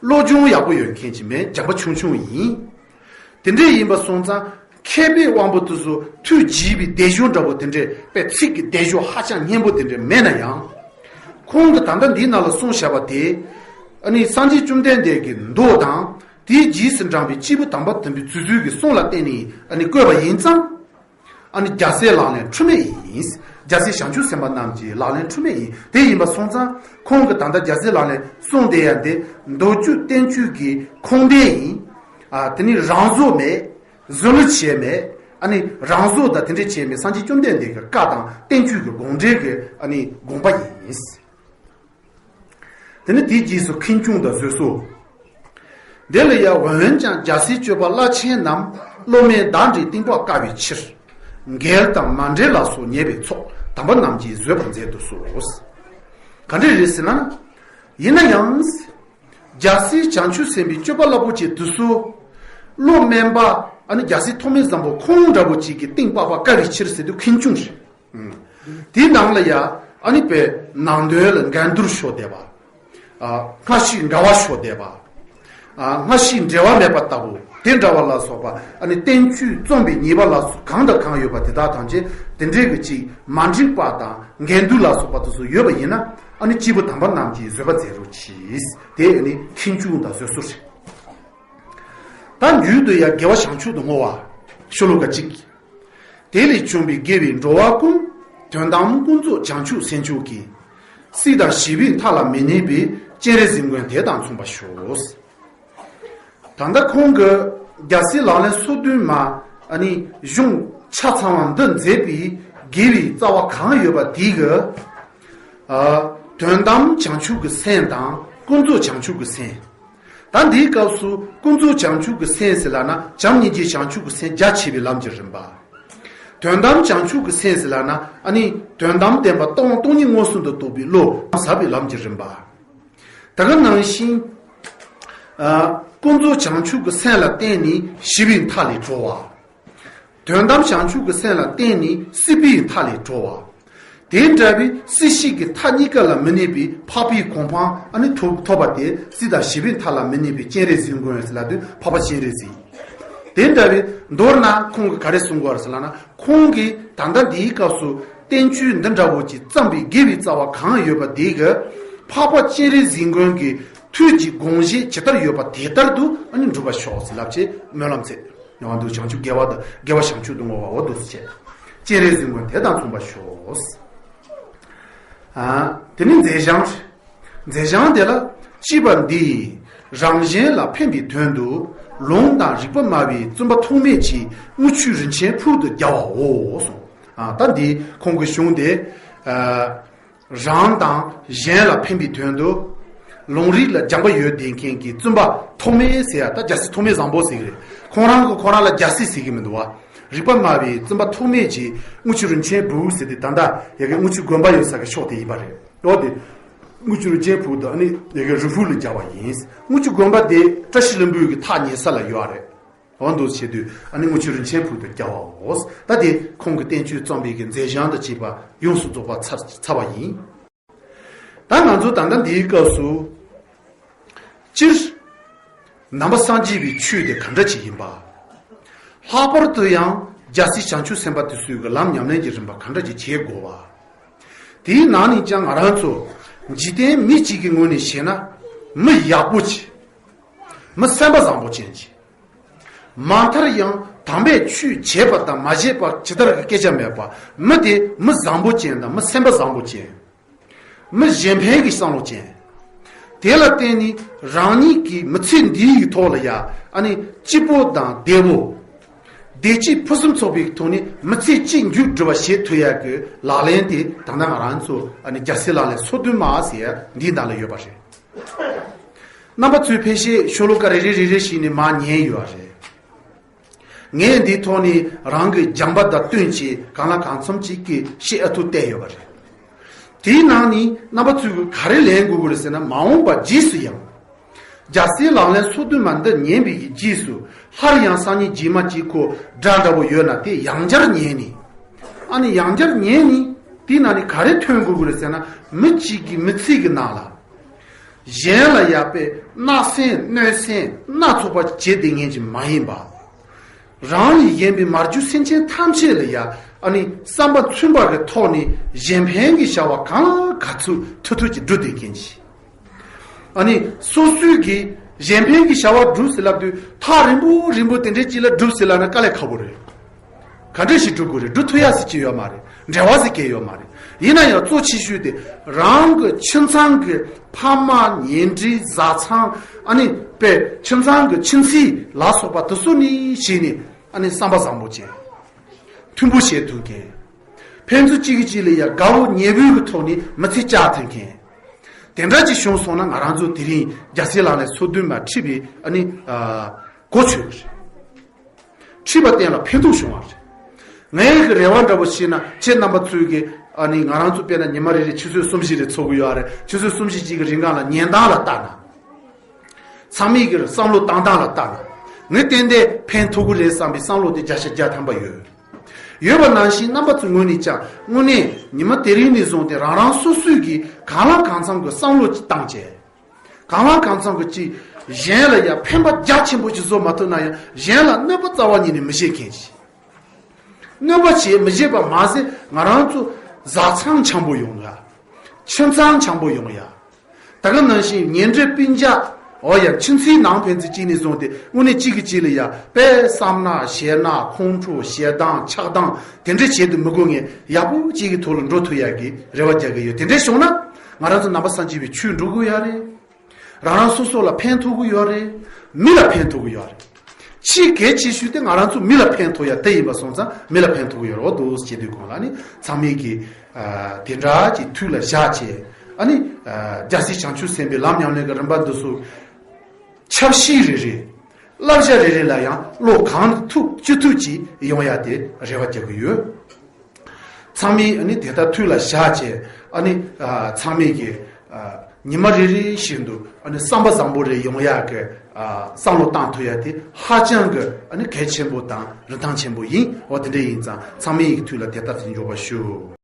བློ་སྦྱོང་ཡག་པོ་ཡོད་མཁན་ཅིག་མིན། སྦྱངས་པ་ཆུང་ཆུང་ཡིན། དེ་འདྲས་ཡིན་པ་སོང་ཙང་མཁས་པའི་དབང་པོ་དེ་ཚོ་ཐུགས་དགྱེས་པའི་སྡེབ་སྦྱོར་འདྲ་པོ་དེ་འདྲས་དཔེ་ཚིག་གི་སྡེབ་སྦྱོར་ཧ་ཅང་སྙན་པོ་དེ་འདྲས་མེད་ན་ཡང་། ཁོང་གིས་ད་ལྟ་འདིའི་ནང་ལ་གསུངས་བཞག་པ་དེ། ཨ་ནི་སངས་རྒྱས་བཅོམ་ལྡན་འདས་ཀྱི་མདོ་དང་། དེའི་རྗེས་སུ་འབྲངས་པའི་སྐྱེས་བུ་དམ་པ་དམ་པའི་ཚུལ་ཚུལ་གྱི་གསུང་ལ་བརྟེན་ནས་ཨ་ནི་བཀོད་པ་ཡིན་ཙང་། ཨ་ནི་རྒྱལ་སྲས་ལག་ལེན་འཁྲུལ་མེད་ཡིན། རྒྱལ་སྲས་བྱང་ཆུབ་སེམས་དཔའ་རྣམས་ཀྱི་ལག་ལེན་འཁྲུལ་མེད་ཡིན། དེ་ཡིན་པ་སོང་ཙང་ཁོང་གིས་ད་ལྟ་རྒྱལ་སྲས་ལག་ལེན་གསུངས་བསྡད་ཡ་འདི་མདོ་རྒྱུད་བསྟན་བཅོས་ཀྱི་ཁུངས་ལྡན་ཡིན། ཨ་དེ་ནི་རང་བཟོ་མེད། བཟོ་ལུགས་བྱས་མེད། ཨ་ནི་རང་བཟོ་དང་དེ་འདྲས་བྱས་མེད། སངས་རྒྱས་བཅོམ་ལྡན་འདས་ཀྱི་བཀའ་དང་བསྟན་བཅོས་ཀྱི་དགོངས་འགྲེལ་གྱི་ཨ་ནི་དགོངས་པ་ཡིན། དེ་ནི་དེའི་རྗེས་སུ་མཁན་ཆུང་དང་བཟོད་གསོལ། དེ་ལ་ཡང་འོན་ཀྱང་རྒྱལ་སྲས་སྤྱོད་པ་བླ་ཆེན་རྣམས་སློབ་མའི་བདག་འདྲའི་གཏིང་དཔག་དཀའ་བའི་ཕྱིར། འགལ་དང་མ་འབྲེལ་ལ་སོགས་ཉེས་པའི་ཚོགས་དམ་པ་རྣམས་ཀྱིས་བཟོད་པར་མཛད་དུ་གསོལ། ག་འདྲས་རེད་ཟེར་ན། ཡིན་ན་ཡང་། རྒྱལ་སྲས་བྱང་ཆུབ་སེམས་དཔའི་སྤྱོད་པ་རླབས་པོ་ཆེ་དེ་ཚོ། བློ་དམན་པ་ཨ་ནི་རྒྱལ་སྲས་ཐོགས་མེད་བཟང་པོ་ཁོང་འདྲ་པོ་ཅིག་གི་གཏིང་དཔག་པ་དཀའ་བའི་ཕྱིར་ཟེར་དུས་མཁན་ཆུང་རེད། དེའི་ནང་ལ་ཡ་ཨ་ནི་པའི་ནང་དོན་ལ་འགལ་འདུར་ཤོར་བསྡད་པ། ཨ་སྔ་ཕྱི་འགལ་བ་ཤོར་བསྡད་པ། ཨ་སྔ་ཕྱི་འབྲེལ་བ་མེད་པ་ལྟ་བུ་དེ་འདྲ་བ་ལ་སོགས་པ། ཨ་ནི་བསྟན་བཅོས་རྩོམ་པའི་ཉེས་པ་ལ་སོགས་གང་དང་གང་ཡོད་པ་དེ་དག་ཐམས་ཅད་དེ་འདྲའི་གི་ཅིག་མ་འགྲིག་པ་དང་འགལ་འདུ་ལ་སོགས་པ་དེ་ཚོ་ཡོད་པ་ཡིན་ན། ཨ་ནི་སྐྱེས་བུ་དམ་པ་རྣམས་ཀྱིས་བཟོད་པ་མཛད་རོགས་གྱིས། དེ་ཨ་ནི་མཁན་ཆུང་དང་བཟོད་གསོལ་རེད། ད་མཇུག་ཏུ་ཡང་དགེ་བ་བྱང་ཆུབ་ཏུ་བསྔོ་བ། ཤོ་ལོ་ཀ་གཅིག་དེ་ལས་བྱུང་བའི་དགེ་བའི་འགྲོ་བ་ཀུན། དོན་དམ་ཀུན་རྫོབ་བྱང་ཆུབ་སེམས་མཆོག་གིས། སྲིད་དང་ཞི་བའི་མཐའ་ལ་མི་གནས་པའི། སྤྱན་རས་གཟིགས་མགོན་དེ་དང་མཚུངས་པར་ཤོག་ད་ལྟ་ཁོང་གིས་རྒྱལ་སྲས་ལག་ལེན་སོ་བདུན་མ་ཨ་ནི་གཞུང་ཆ་ཚང་བ་འདི་མཛད་པའི་དགེ་བའི་རྩ་བ་གང་ཡོད་པ་དེ་གིས། ཨ་དོན་དམ་བྱང་ཆུབ་ཀྱི་སེམས་དང་ཀུན་རྫོབ་བྱང་ཆུབ་ཀྱི་སེམས། ད་འདིའི་སྐབས་སུ་ཀུན་རྫོབ་བྱང་ཆུབ་ཀྱི་སེམས་ཟེར་ལབ་ན་བྱམས་སྙིང་རྗེ་བྱང་ཆུབ་ཀྱི་སེམས་རྒྱ་ཆེ་བའི་ལམ་གྱི་རིམ་པ། དོན་དམ་བྱང་ཆུབ་ཀྱི་སེམས་ཟེར་ལབ་ན་ཨ་ནི་དོན་དམ་བདེན་པ་སྟོང་སྟོང་ཉིད་མངོན་སུམ་དུ་རྟོགས་པའི་བློ་ཟབ་པའི་ལམ་གྱི་རིམ་པ། ད་ག་ནང་བཞིན། ཨ་ཀུན་རྫོབ་བྱང་ཆུབ་ཀྱི་སེམས་ལ་བརྟེན་ནས་ཞི་བའི་མཐའ་ལས་གྲོལ་བ། དོན་དམ་བྱང་ཆུབ་ཀྱི་སེམས་ལ་བརྟེན་ནས་སྲིད་པའི་མཐའ་ལས་གྲོལ་བ། དེ་འདྲ་བའི་སྲིད་ཞི་གི་མཐའ་གཉིས་ཀ་ལ་མི་གནས་པའི་འཕགས་པའི་གོ་འཕང་ཨ་ནི་ཐོབ་ཐོབ་པ་དེ་སྲིད་དང་ཞི་བའི་མཐའ་ལ་མི་གནས་པའི་སྤྱན་རས་གཟིགས་མགོན་ཟེར་ལབ་དུས་འཕགས་པ་སྤྱན་རས་གཟིགས། དེ་འདྲ་བའི་མདོར་ན་ཁོང་གིས་ག་རེ་གསུང་གི་ཡོད་རེད་ཟེར་ལབ་ན། ཁོང་གིས་ད་ལྟ་འདིའི་སྐབས་སུ་བསྟན་བཅོས་འདི་འདྲ་བོ་ཅིག་བརྩམས་པའི་དགེ་བའི་རྩ་བ་གང་ཡོད་པ་དེ་གིས་འཕགས་པ་སྤྱན་རས་གཟིགས་མགོན་གྱི་ཐུགས་ཀྱི་དགོངས་བཞེད་ཇི་ལྟར་ཡོད་པ་དེ་ལྟར་དུ་ཨ་ནི་འགྲུབ་པར་ཤོག་ཟེར་ལབ་ཅེས་སྨོན་ལམ་མཛད། ཡང་དུ་བྱང་ཆུབ་དགེ་བ་དང་དགེ་བ་བྱང་ཆུབ་ཏུ་བསྔོ་བ་འོ་འདུག་སེ་བྱས། སྤྱན་རས་གཟིགས་མགོན་དེ་དང་མཚུངས་པར་ཤོག་ཨ་དེ་ནི་མཛད་བྱང་། མཛད་བྱང་དེ་ལ་སྤྱི་པ་འདི་རང་གཞན་ལ་ཕན་པའི་དོན་དུ་ལུང་དང་རིགས་པ་སྨྲ་བའི་བཙུན་པ་ཐོགས་མེད་ཀྱིས་དངུལ་ཆུ་རིན་ཆེན་ཕུལ་དུ་བརྒྱབ་པའོ་གསུངས། ཨ་ད་འདི་ཁོང་གི་གཞུང་དེ། ཨ། རང་དང་གཞན་ལ་ཕན་པའི་དོན་དུ། ལུང་རིགས་ལ་སྦྱངས་པ་ཡོད་བསྡད་མཁན་གྱི་བཙུན་པ་ཐོགས་མེད་ཟེར་ཡ་ད་རྒྱལ་སྲས་ཐོགས་མེད་བཟང་པོ་ཟེར་གི་རེད། ཁོང་རང་གིས་ཁོ་རང་ལ་རྒྱལ་སྲས་ཟེར་གི་མི་འདུག་བ། རིགས་པ་སྨྲ་བའི་བཙུན་པ་ཐོགས་མེད་ཀྱིས་དངུལ་ཆུ་རིན་ཆེན་ཕུལ་ཟེར་ཏེ་ད་ལྟ་ཡ་གི་དངུལ་ཆུ་དགོན་པ་ཡོད་ས་གི་ཕྱོགས་དེ་ཡིན་པ་རེད། འོ་དེ། དངུལ་ཆུ་རིན་ཆེན་ཕུལ་དུ་ཨ་ནི་ཡ་གི་རུ་ཕུལ་ལ་བརྒྱབ་པ་ཡིན། དངུལ་ཆུ་དགོན་པ་དེ་བཀྲ་ཤིས་ལྷུན་པོའི་གི་ཐག་ཉེ་ས་ལ་ཡོད་རེད། འོ་འདུག་བྱེད་དུས་ཨ་ནི་དངུལ་ཆུ་རིན་ཆེན་ཕུལ་དུ་བརྒྱབ་པའོ། ད་དེ་ཁོང་གི་བསྟན་བཅོས་རྩོམ་པའི་གི་མཛད་བྱང་དང་བཅས་པ་ཡོངས་སུ་རྫོགས་པ་ཚར་ཚར་བ་ཡིན། ད་ང་ཚོ་ད་ལྟ་འདིའི་སྐབས་སུ། སྤྱིར། ནང་པ་སངས་རྒྱས་པའི་ཆོས་དེ་ག་འདྲ་ཅིག་ཡིན་པ། ལྷག་པར་དུ་ཡང་རྒྱལ་སྲས་བྱང་ཆུབ་སེམས་དཔའ་དེ་ཚོའི་གི་ལམ་ཉམས་ལེན་གྱི་རིམ་པ་ག་འདྲ་ཅིག་བྱེད་དགོས་པ། དེའི་ནང་ནས་ཀྱང་ང་རང་ཚོ་འཇིག་རྟེན་མི་གཅིག་གི་ངོས་ནས་བཤད་ན་མི་ཡག་པོ་ཅིག་མི་སེམས་པ་བཟང་པོ་ཅན་ཅིག་མ་མཐར་ཡང་དམ་པའི་ཆོས་བྱས་པ་དང་མ་བྱས་པ་ཇི་ལྟར་གྱི་སྐད་ཆ་མེད་པ། མི་དེ་མི་བཟང་པོ་ཅན་དང་མི་སེམས་པ་བཟང་པོ་ཅན། མི་གཞན་ཕན་གྱི་བསམ་བློ་ཅན། དེ་ལ་བརྟེན་ནས་རང་ཉིད་ཀྱི་མི་ཚེ་འདིའི་ཐོག་ལ་ཡ་ཨ་ནི་སྐྱིད་པོ་དང་བདེ་བོ། བདེ་སྐྱིད་ཕུན་སུམ་ཚོགས་པའི་ཐོག་ནས་མི་ཚེ་གཅིག་མཇུག་སྒྲིལ་བ་བྱེད་ཐུབ་ཡག་གི་ལག་ལེན་དེ་ད་ལྟ་ང་རང་ཚོ་ཨ་ནི་རྒྱལ་སྲས་ལག་ལེན་སོ་བདུན་མ་ཟེར་ཡ་འདིའི་ནང་ལ་ཡོད་པ་རེད། རྣམ་པ་ཚོས་ཕལ་ཆེར་ཤོ་ལོ་ཀ་རེ་རེ་རེ་རེ་བྱས་ནས་མར་ཉན་ཡོད་པ་རེད། ངས་འདིའི་ཐོག་ནས་རང་གི་སྦྱངས་པ་དང་བསྟུན་བྱས་གང་ལ་གང་འཚམ་ཅིག་གི་བཤད་ཨ་ཐུར་བལྟས་ཡོད་པ་རེད། དེའི་ནང་ནས་རྣམ་པ་ཚོས་ག་རེ་ལེན་དགོས་ཀྱི་རེད་ཟེར་ན། མ་འོངས་པ་རྗེས་སུ་ཡང་རྒྱལ་སྲས་ལག་ལེན་སོ་བདུན་མ་འདི་ཉན་པའི་རྗེས་སུ་སླར་ཡང་སང་ཉིན་རྗེས་མ་གཅིག་ཁོ་དགྲ་འདྲ་བོ་ཡོད་ན་དེ་ཡང་བསྐྱར་ཉན་ནས། ཨ་ནི་ཡང་བསྐྱར་ཉན་ནས་དེའི་ནང་ནས་ག་རེ་ཐོན་དགོས་ཀྱི་རེད་ཟེར་ན། མི་གཅིག་གི་མི་ཚེ་གི་ནང་ལ། གཞན་ལ་ཡ་དཔེ་བརྣབ་སེམས་གནོད་སེམས་སྣ་ཚོགས་པ་བྱེད་བསྡད་མཁན་ཅིག་མ་ཡིན་པ། རང་ལས་གཞན་པའི་མ་གྱུར་སེམས་ཅན་ཐམས་ཅད་ལ་ཡ་ཨ་ནི་བསམ་པ་མཚུངས་པ་གི་ཐོག་ནས་གཞན་ཕན་གྱི་བྱ་བ་གང་ལ་ག་ཚོད་ཐུབ་ཐུབ་ཀྱིས་སྒྲུབ་བསྡད་མཁན་ཅིག་ཨ་ནི་སོ་སོའི་གི་གཞན་ཕན་གྱི་བྱ་བ་སྒྲུབ་ཟེར་ལབ་དུས་ཐག་རིང་པོ་རིང་པོ་དེ་འདྲའི་ཅིག་ལ་སྒྲུབ་ཟེར་ལབ་ན་དཀའ་ལས་ཁག་པོ་རེད། ག་འདྲ་ཞིག་སྒྲུབ་དགོས་རེད། སྒྲུབ་ཐུབ་ཡ་ཟེར་གྱི་ཡོད་མ་རེད། འབྲེལ་བ་ཟེར་གྱི་ཡོད་མ་རེད། ཡིན་ན་ཡང་གཙོ་ཆེ་ཤོས་དེ་རང་གི་ཁྱིམ་ཚང་གི་ཕ་མ་ཉེ་འབྲེལ་བཟའ་ཚང་ཨ་ནི་དཔེ་ཁྱིམ་ཚང་གི་ཁྱིམ་མཚེས་ལ་སོགས་པ་དེ་ཚོ་ནས་བྱས་ནས་ཨ་ནི་བསམ་པ་བཟང་པོ་བྱས། མཐུན་པོ་བྱེད་ཐུབ་མཁན། ཕན་ཚུན་གཅིག་གིས་གཅིག་ལ་ཡ་དགའ་བོ་ཉེ་བོའི་གི་ཐོག་ནས་མི་ཚེ་བསྐྱལ་ཐུབ་མཁན། དེ་འདྲ་ཅིག་བྱུང་སོང་ན་ང་རང་ཚོ་དེ་རིང་རྒྱལ་སྲས་ལག་ལེན་སོ་བདུན་མ་ཁྲིད་པའི་ཨ་ནི་ཨ་གོ་ཆོད་པ་རེད། ཁྲིད་པ་གཏན་ལ་ཕན་ཐོགས་བྱུང་བ་རེད། ངའི་གི་རེ་བ་འདྲ་པོ་བྱས་ན་ཁྱེད་རྣམ་པ་ཚོས་གི་ཨ་ནི་ང་རང་ཚོ་དཔེར་ན་ཉི་མ་རེ་རེ་ཆུ་ཚོད་གསུམ་བཞི་རེ་འཚོ་གི་ཡོད་རེད། ཆུ་ཚོད་གསུམ་བཞི་གཅིག་གི་རིང་གང་ལ་ཉན་སྟངས་ལ་བལྟས་ན། ཚང་མས་གི་བསམ་བློ་བཏང་སྟངས་ལ་བལྟས་ན། ངས་ཏན་ཏན་ཕན་ཐོགས་གི་རེད་བསམ་པའི་བསམ་བློ་དེ་བརྒྱ་ཆ་བརྒྱ་ཐམ་པ་ཡོད། ཡོད་པ་ནང་བཞིན་རྣམ་པ་ཚོའི་ངོས་ནས་ཀྱང་དངོས་གནས་ཉི་མ་དེ་རིང་ནས་བཟུང་སྟེ་རང་རང་སོ་སོས་གི་གང་ལ་གང་འཚམ་གི་བསམ་བློ་ཅིག་བཏང་བྱས། གང་ལ་གང་འཚམ་གི་ཅིག་གཞན་ལ་ཡང་ཕན་པ་རྒྱ་ཆེན་པོ་ཅིག་བཟོ་མ་ཐུབ་ན་ཡང་གཞན་ལ་གནོད་པ་རྩ་བ་ཉིད་ནས་མི་བྱེད་མཁན་ཅིག་གནོད་པ་བྱེད་མི་བྱེད་པ་མ་ཟད་ང་རང་ཚོ་བཟའ་ཚང་འཆམ་པོ་ཡོང་ཡ། ཁྱིམ་ཚང་འཆམ་པོ་ཡོང་ཡ། ད་ག་ནང་བཞིན་ཉེ་འབྲེལ་སྤུན་ཀྱག་འོ་ཡ་ཁྱིམ་མཚེས་ནང་ཕན་ཚུན་གཅིག་ནས་བཟུང་སྟེ་དངོས་གནས་གཅིག་གིས་གཅིག་ལ་ཡ་དཔེ་བསམ་ན་ཞེ་ན་ཁོང་ཁྲོ་ཞེ་སྡང་ཆགས་སྡང་དེ་འདྲ་བྱེད་དུ་མི་དགོས་ངེས་ཡག་པོ་གཅིག་གི་ཐོག་ལ་འགྲོ་ཐུབ་ཡ་གི་རེ་བ་རྒྱག་གི་ཡོད། དེ་འདྲ་བྱུང་ན་ང་རང་ཚོ་ནང་པ་སངས་རྒྱས་པའི་ཆོས་འགྲོ་དགོས་ཡ་རེད། རང་རང་སོ་སོ་ལ་ཕན་ཐོགས་ཀྱི་ཡོད་རེད། མི་ལ་ཕན་ཐོགས་ཀྱི་ཡོད་རེད། ཆེས་གལ་ཆེ་ཤོས་དེ་ང་རང་ཚོ་མི་ལ་ཕན་ཐོགས་ཡ་དེ་ཡིན་པ་སོང་ཙང་མི་ལ་ཕན་ཐོགས་ཀྱི་ཡོད་རེད། འོ་འདུག་བྱེད་དུས་གོང་ལ་ནི་ཚང་མས་ཀྱི་དེ་འདྲ་ཅིག་ཐུགས་ལ་བཞག་བྱས་ཨ་ནི་རྒྱལ་སྲས་བྱང་ཆུབ་སེམས་དཔའི་ལམ་ཉམས་ལེན་གྱི་རིམ་པ་འདི་ཚོ་ཆབ་སྲིད་རེ་རེ་བསླབ་བྱ་རེ་རེ་ལ་ཡང་བློ་གང་ཐུབ་ཅི་ཐུབ་ཀྱིས་ཡོང་ཡ་དེ་རེ་བ་རྒྱག་གི་ཡོད། ཚང་མས་ཨ་ནི་དེ་ལྟར་ཐུགས་ལ་བཞག་བྱས་ཨ་ནི་ཚང་མས་ཀྱི་ཉི་མ་རེ་རེ་བཞིན་དུ་ཨ་ནི་བསམ་པ་བཟང་པོ་རེ་ཡོང་ཡག་གི་བསམ་བློ་བཏང་ཐུབ་ཡ་དེ་ཧ་ཅང་གི་ཨ་ནི་གལ་ཆེན་པོ་དང་རིན་ཐང་ཆེན་པོ་ཡིན། འོ་དེ་འདྲ་ཡིན་ཙང་ཚང་མས་ཀྱི་ཐུགས་ལ་དེ་ལྟར་དུ་འཇོག་པ་ཞུ།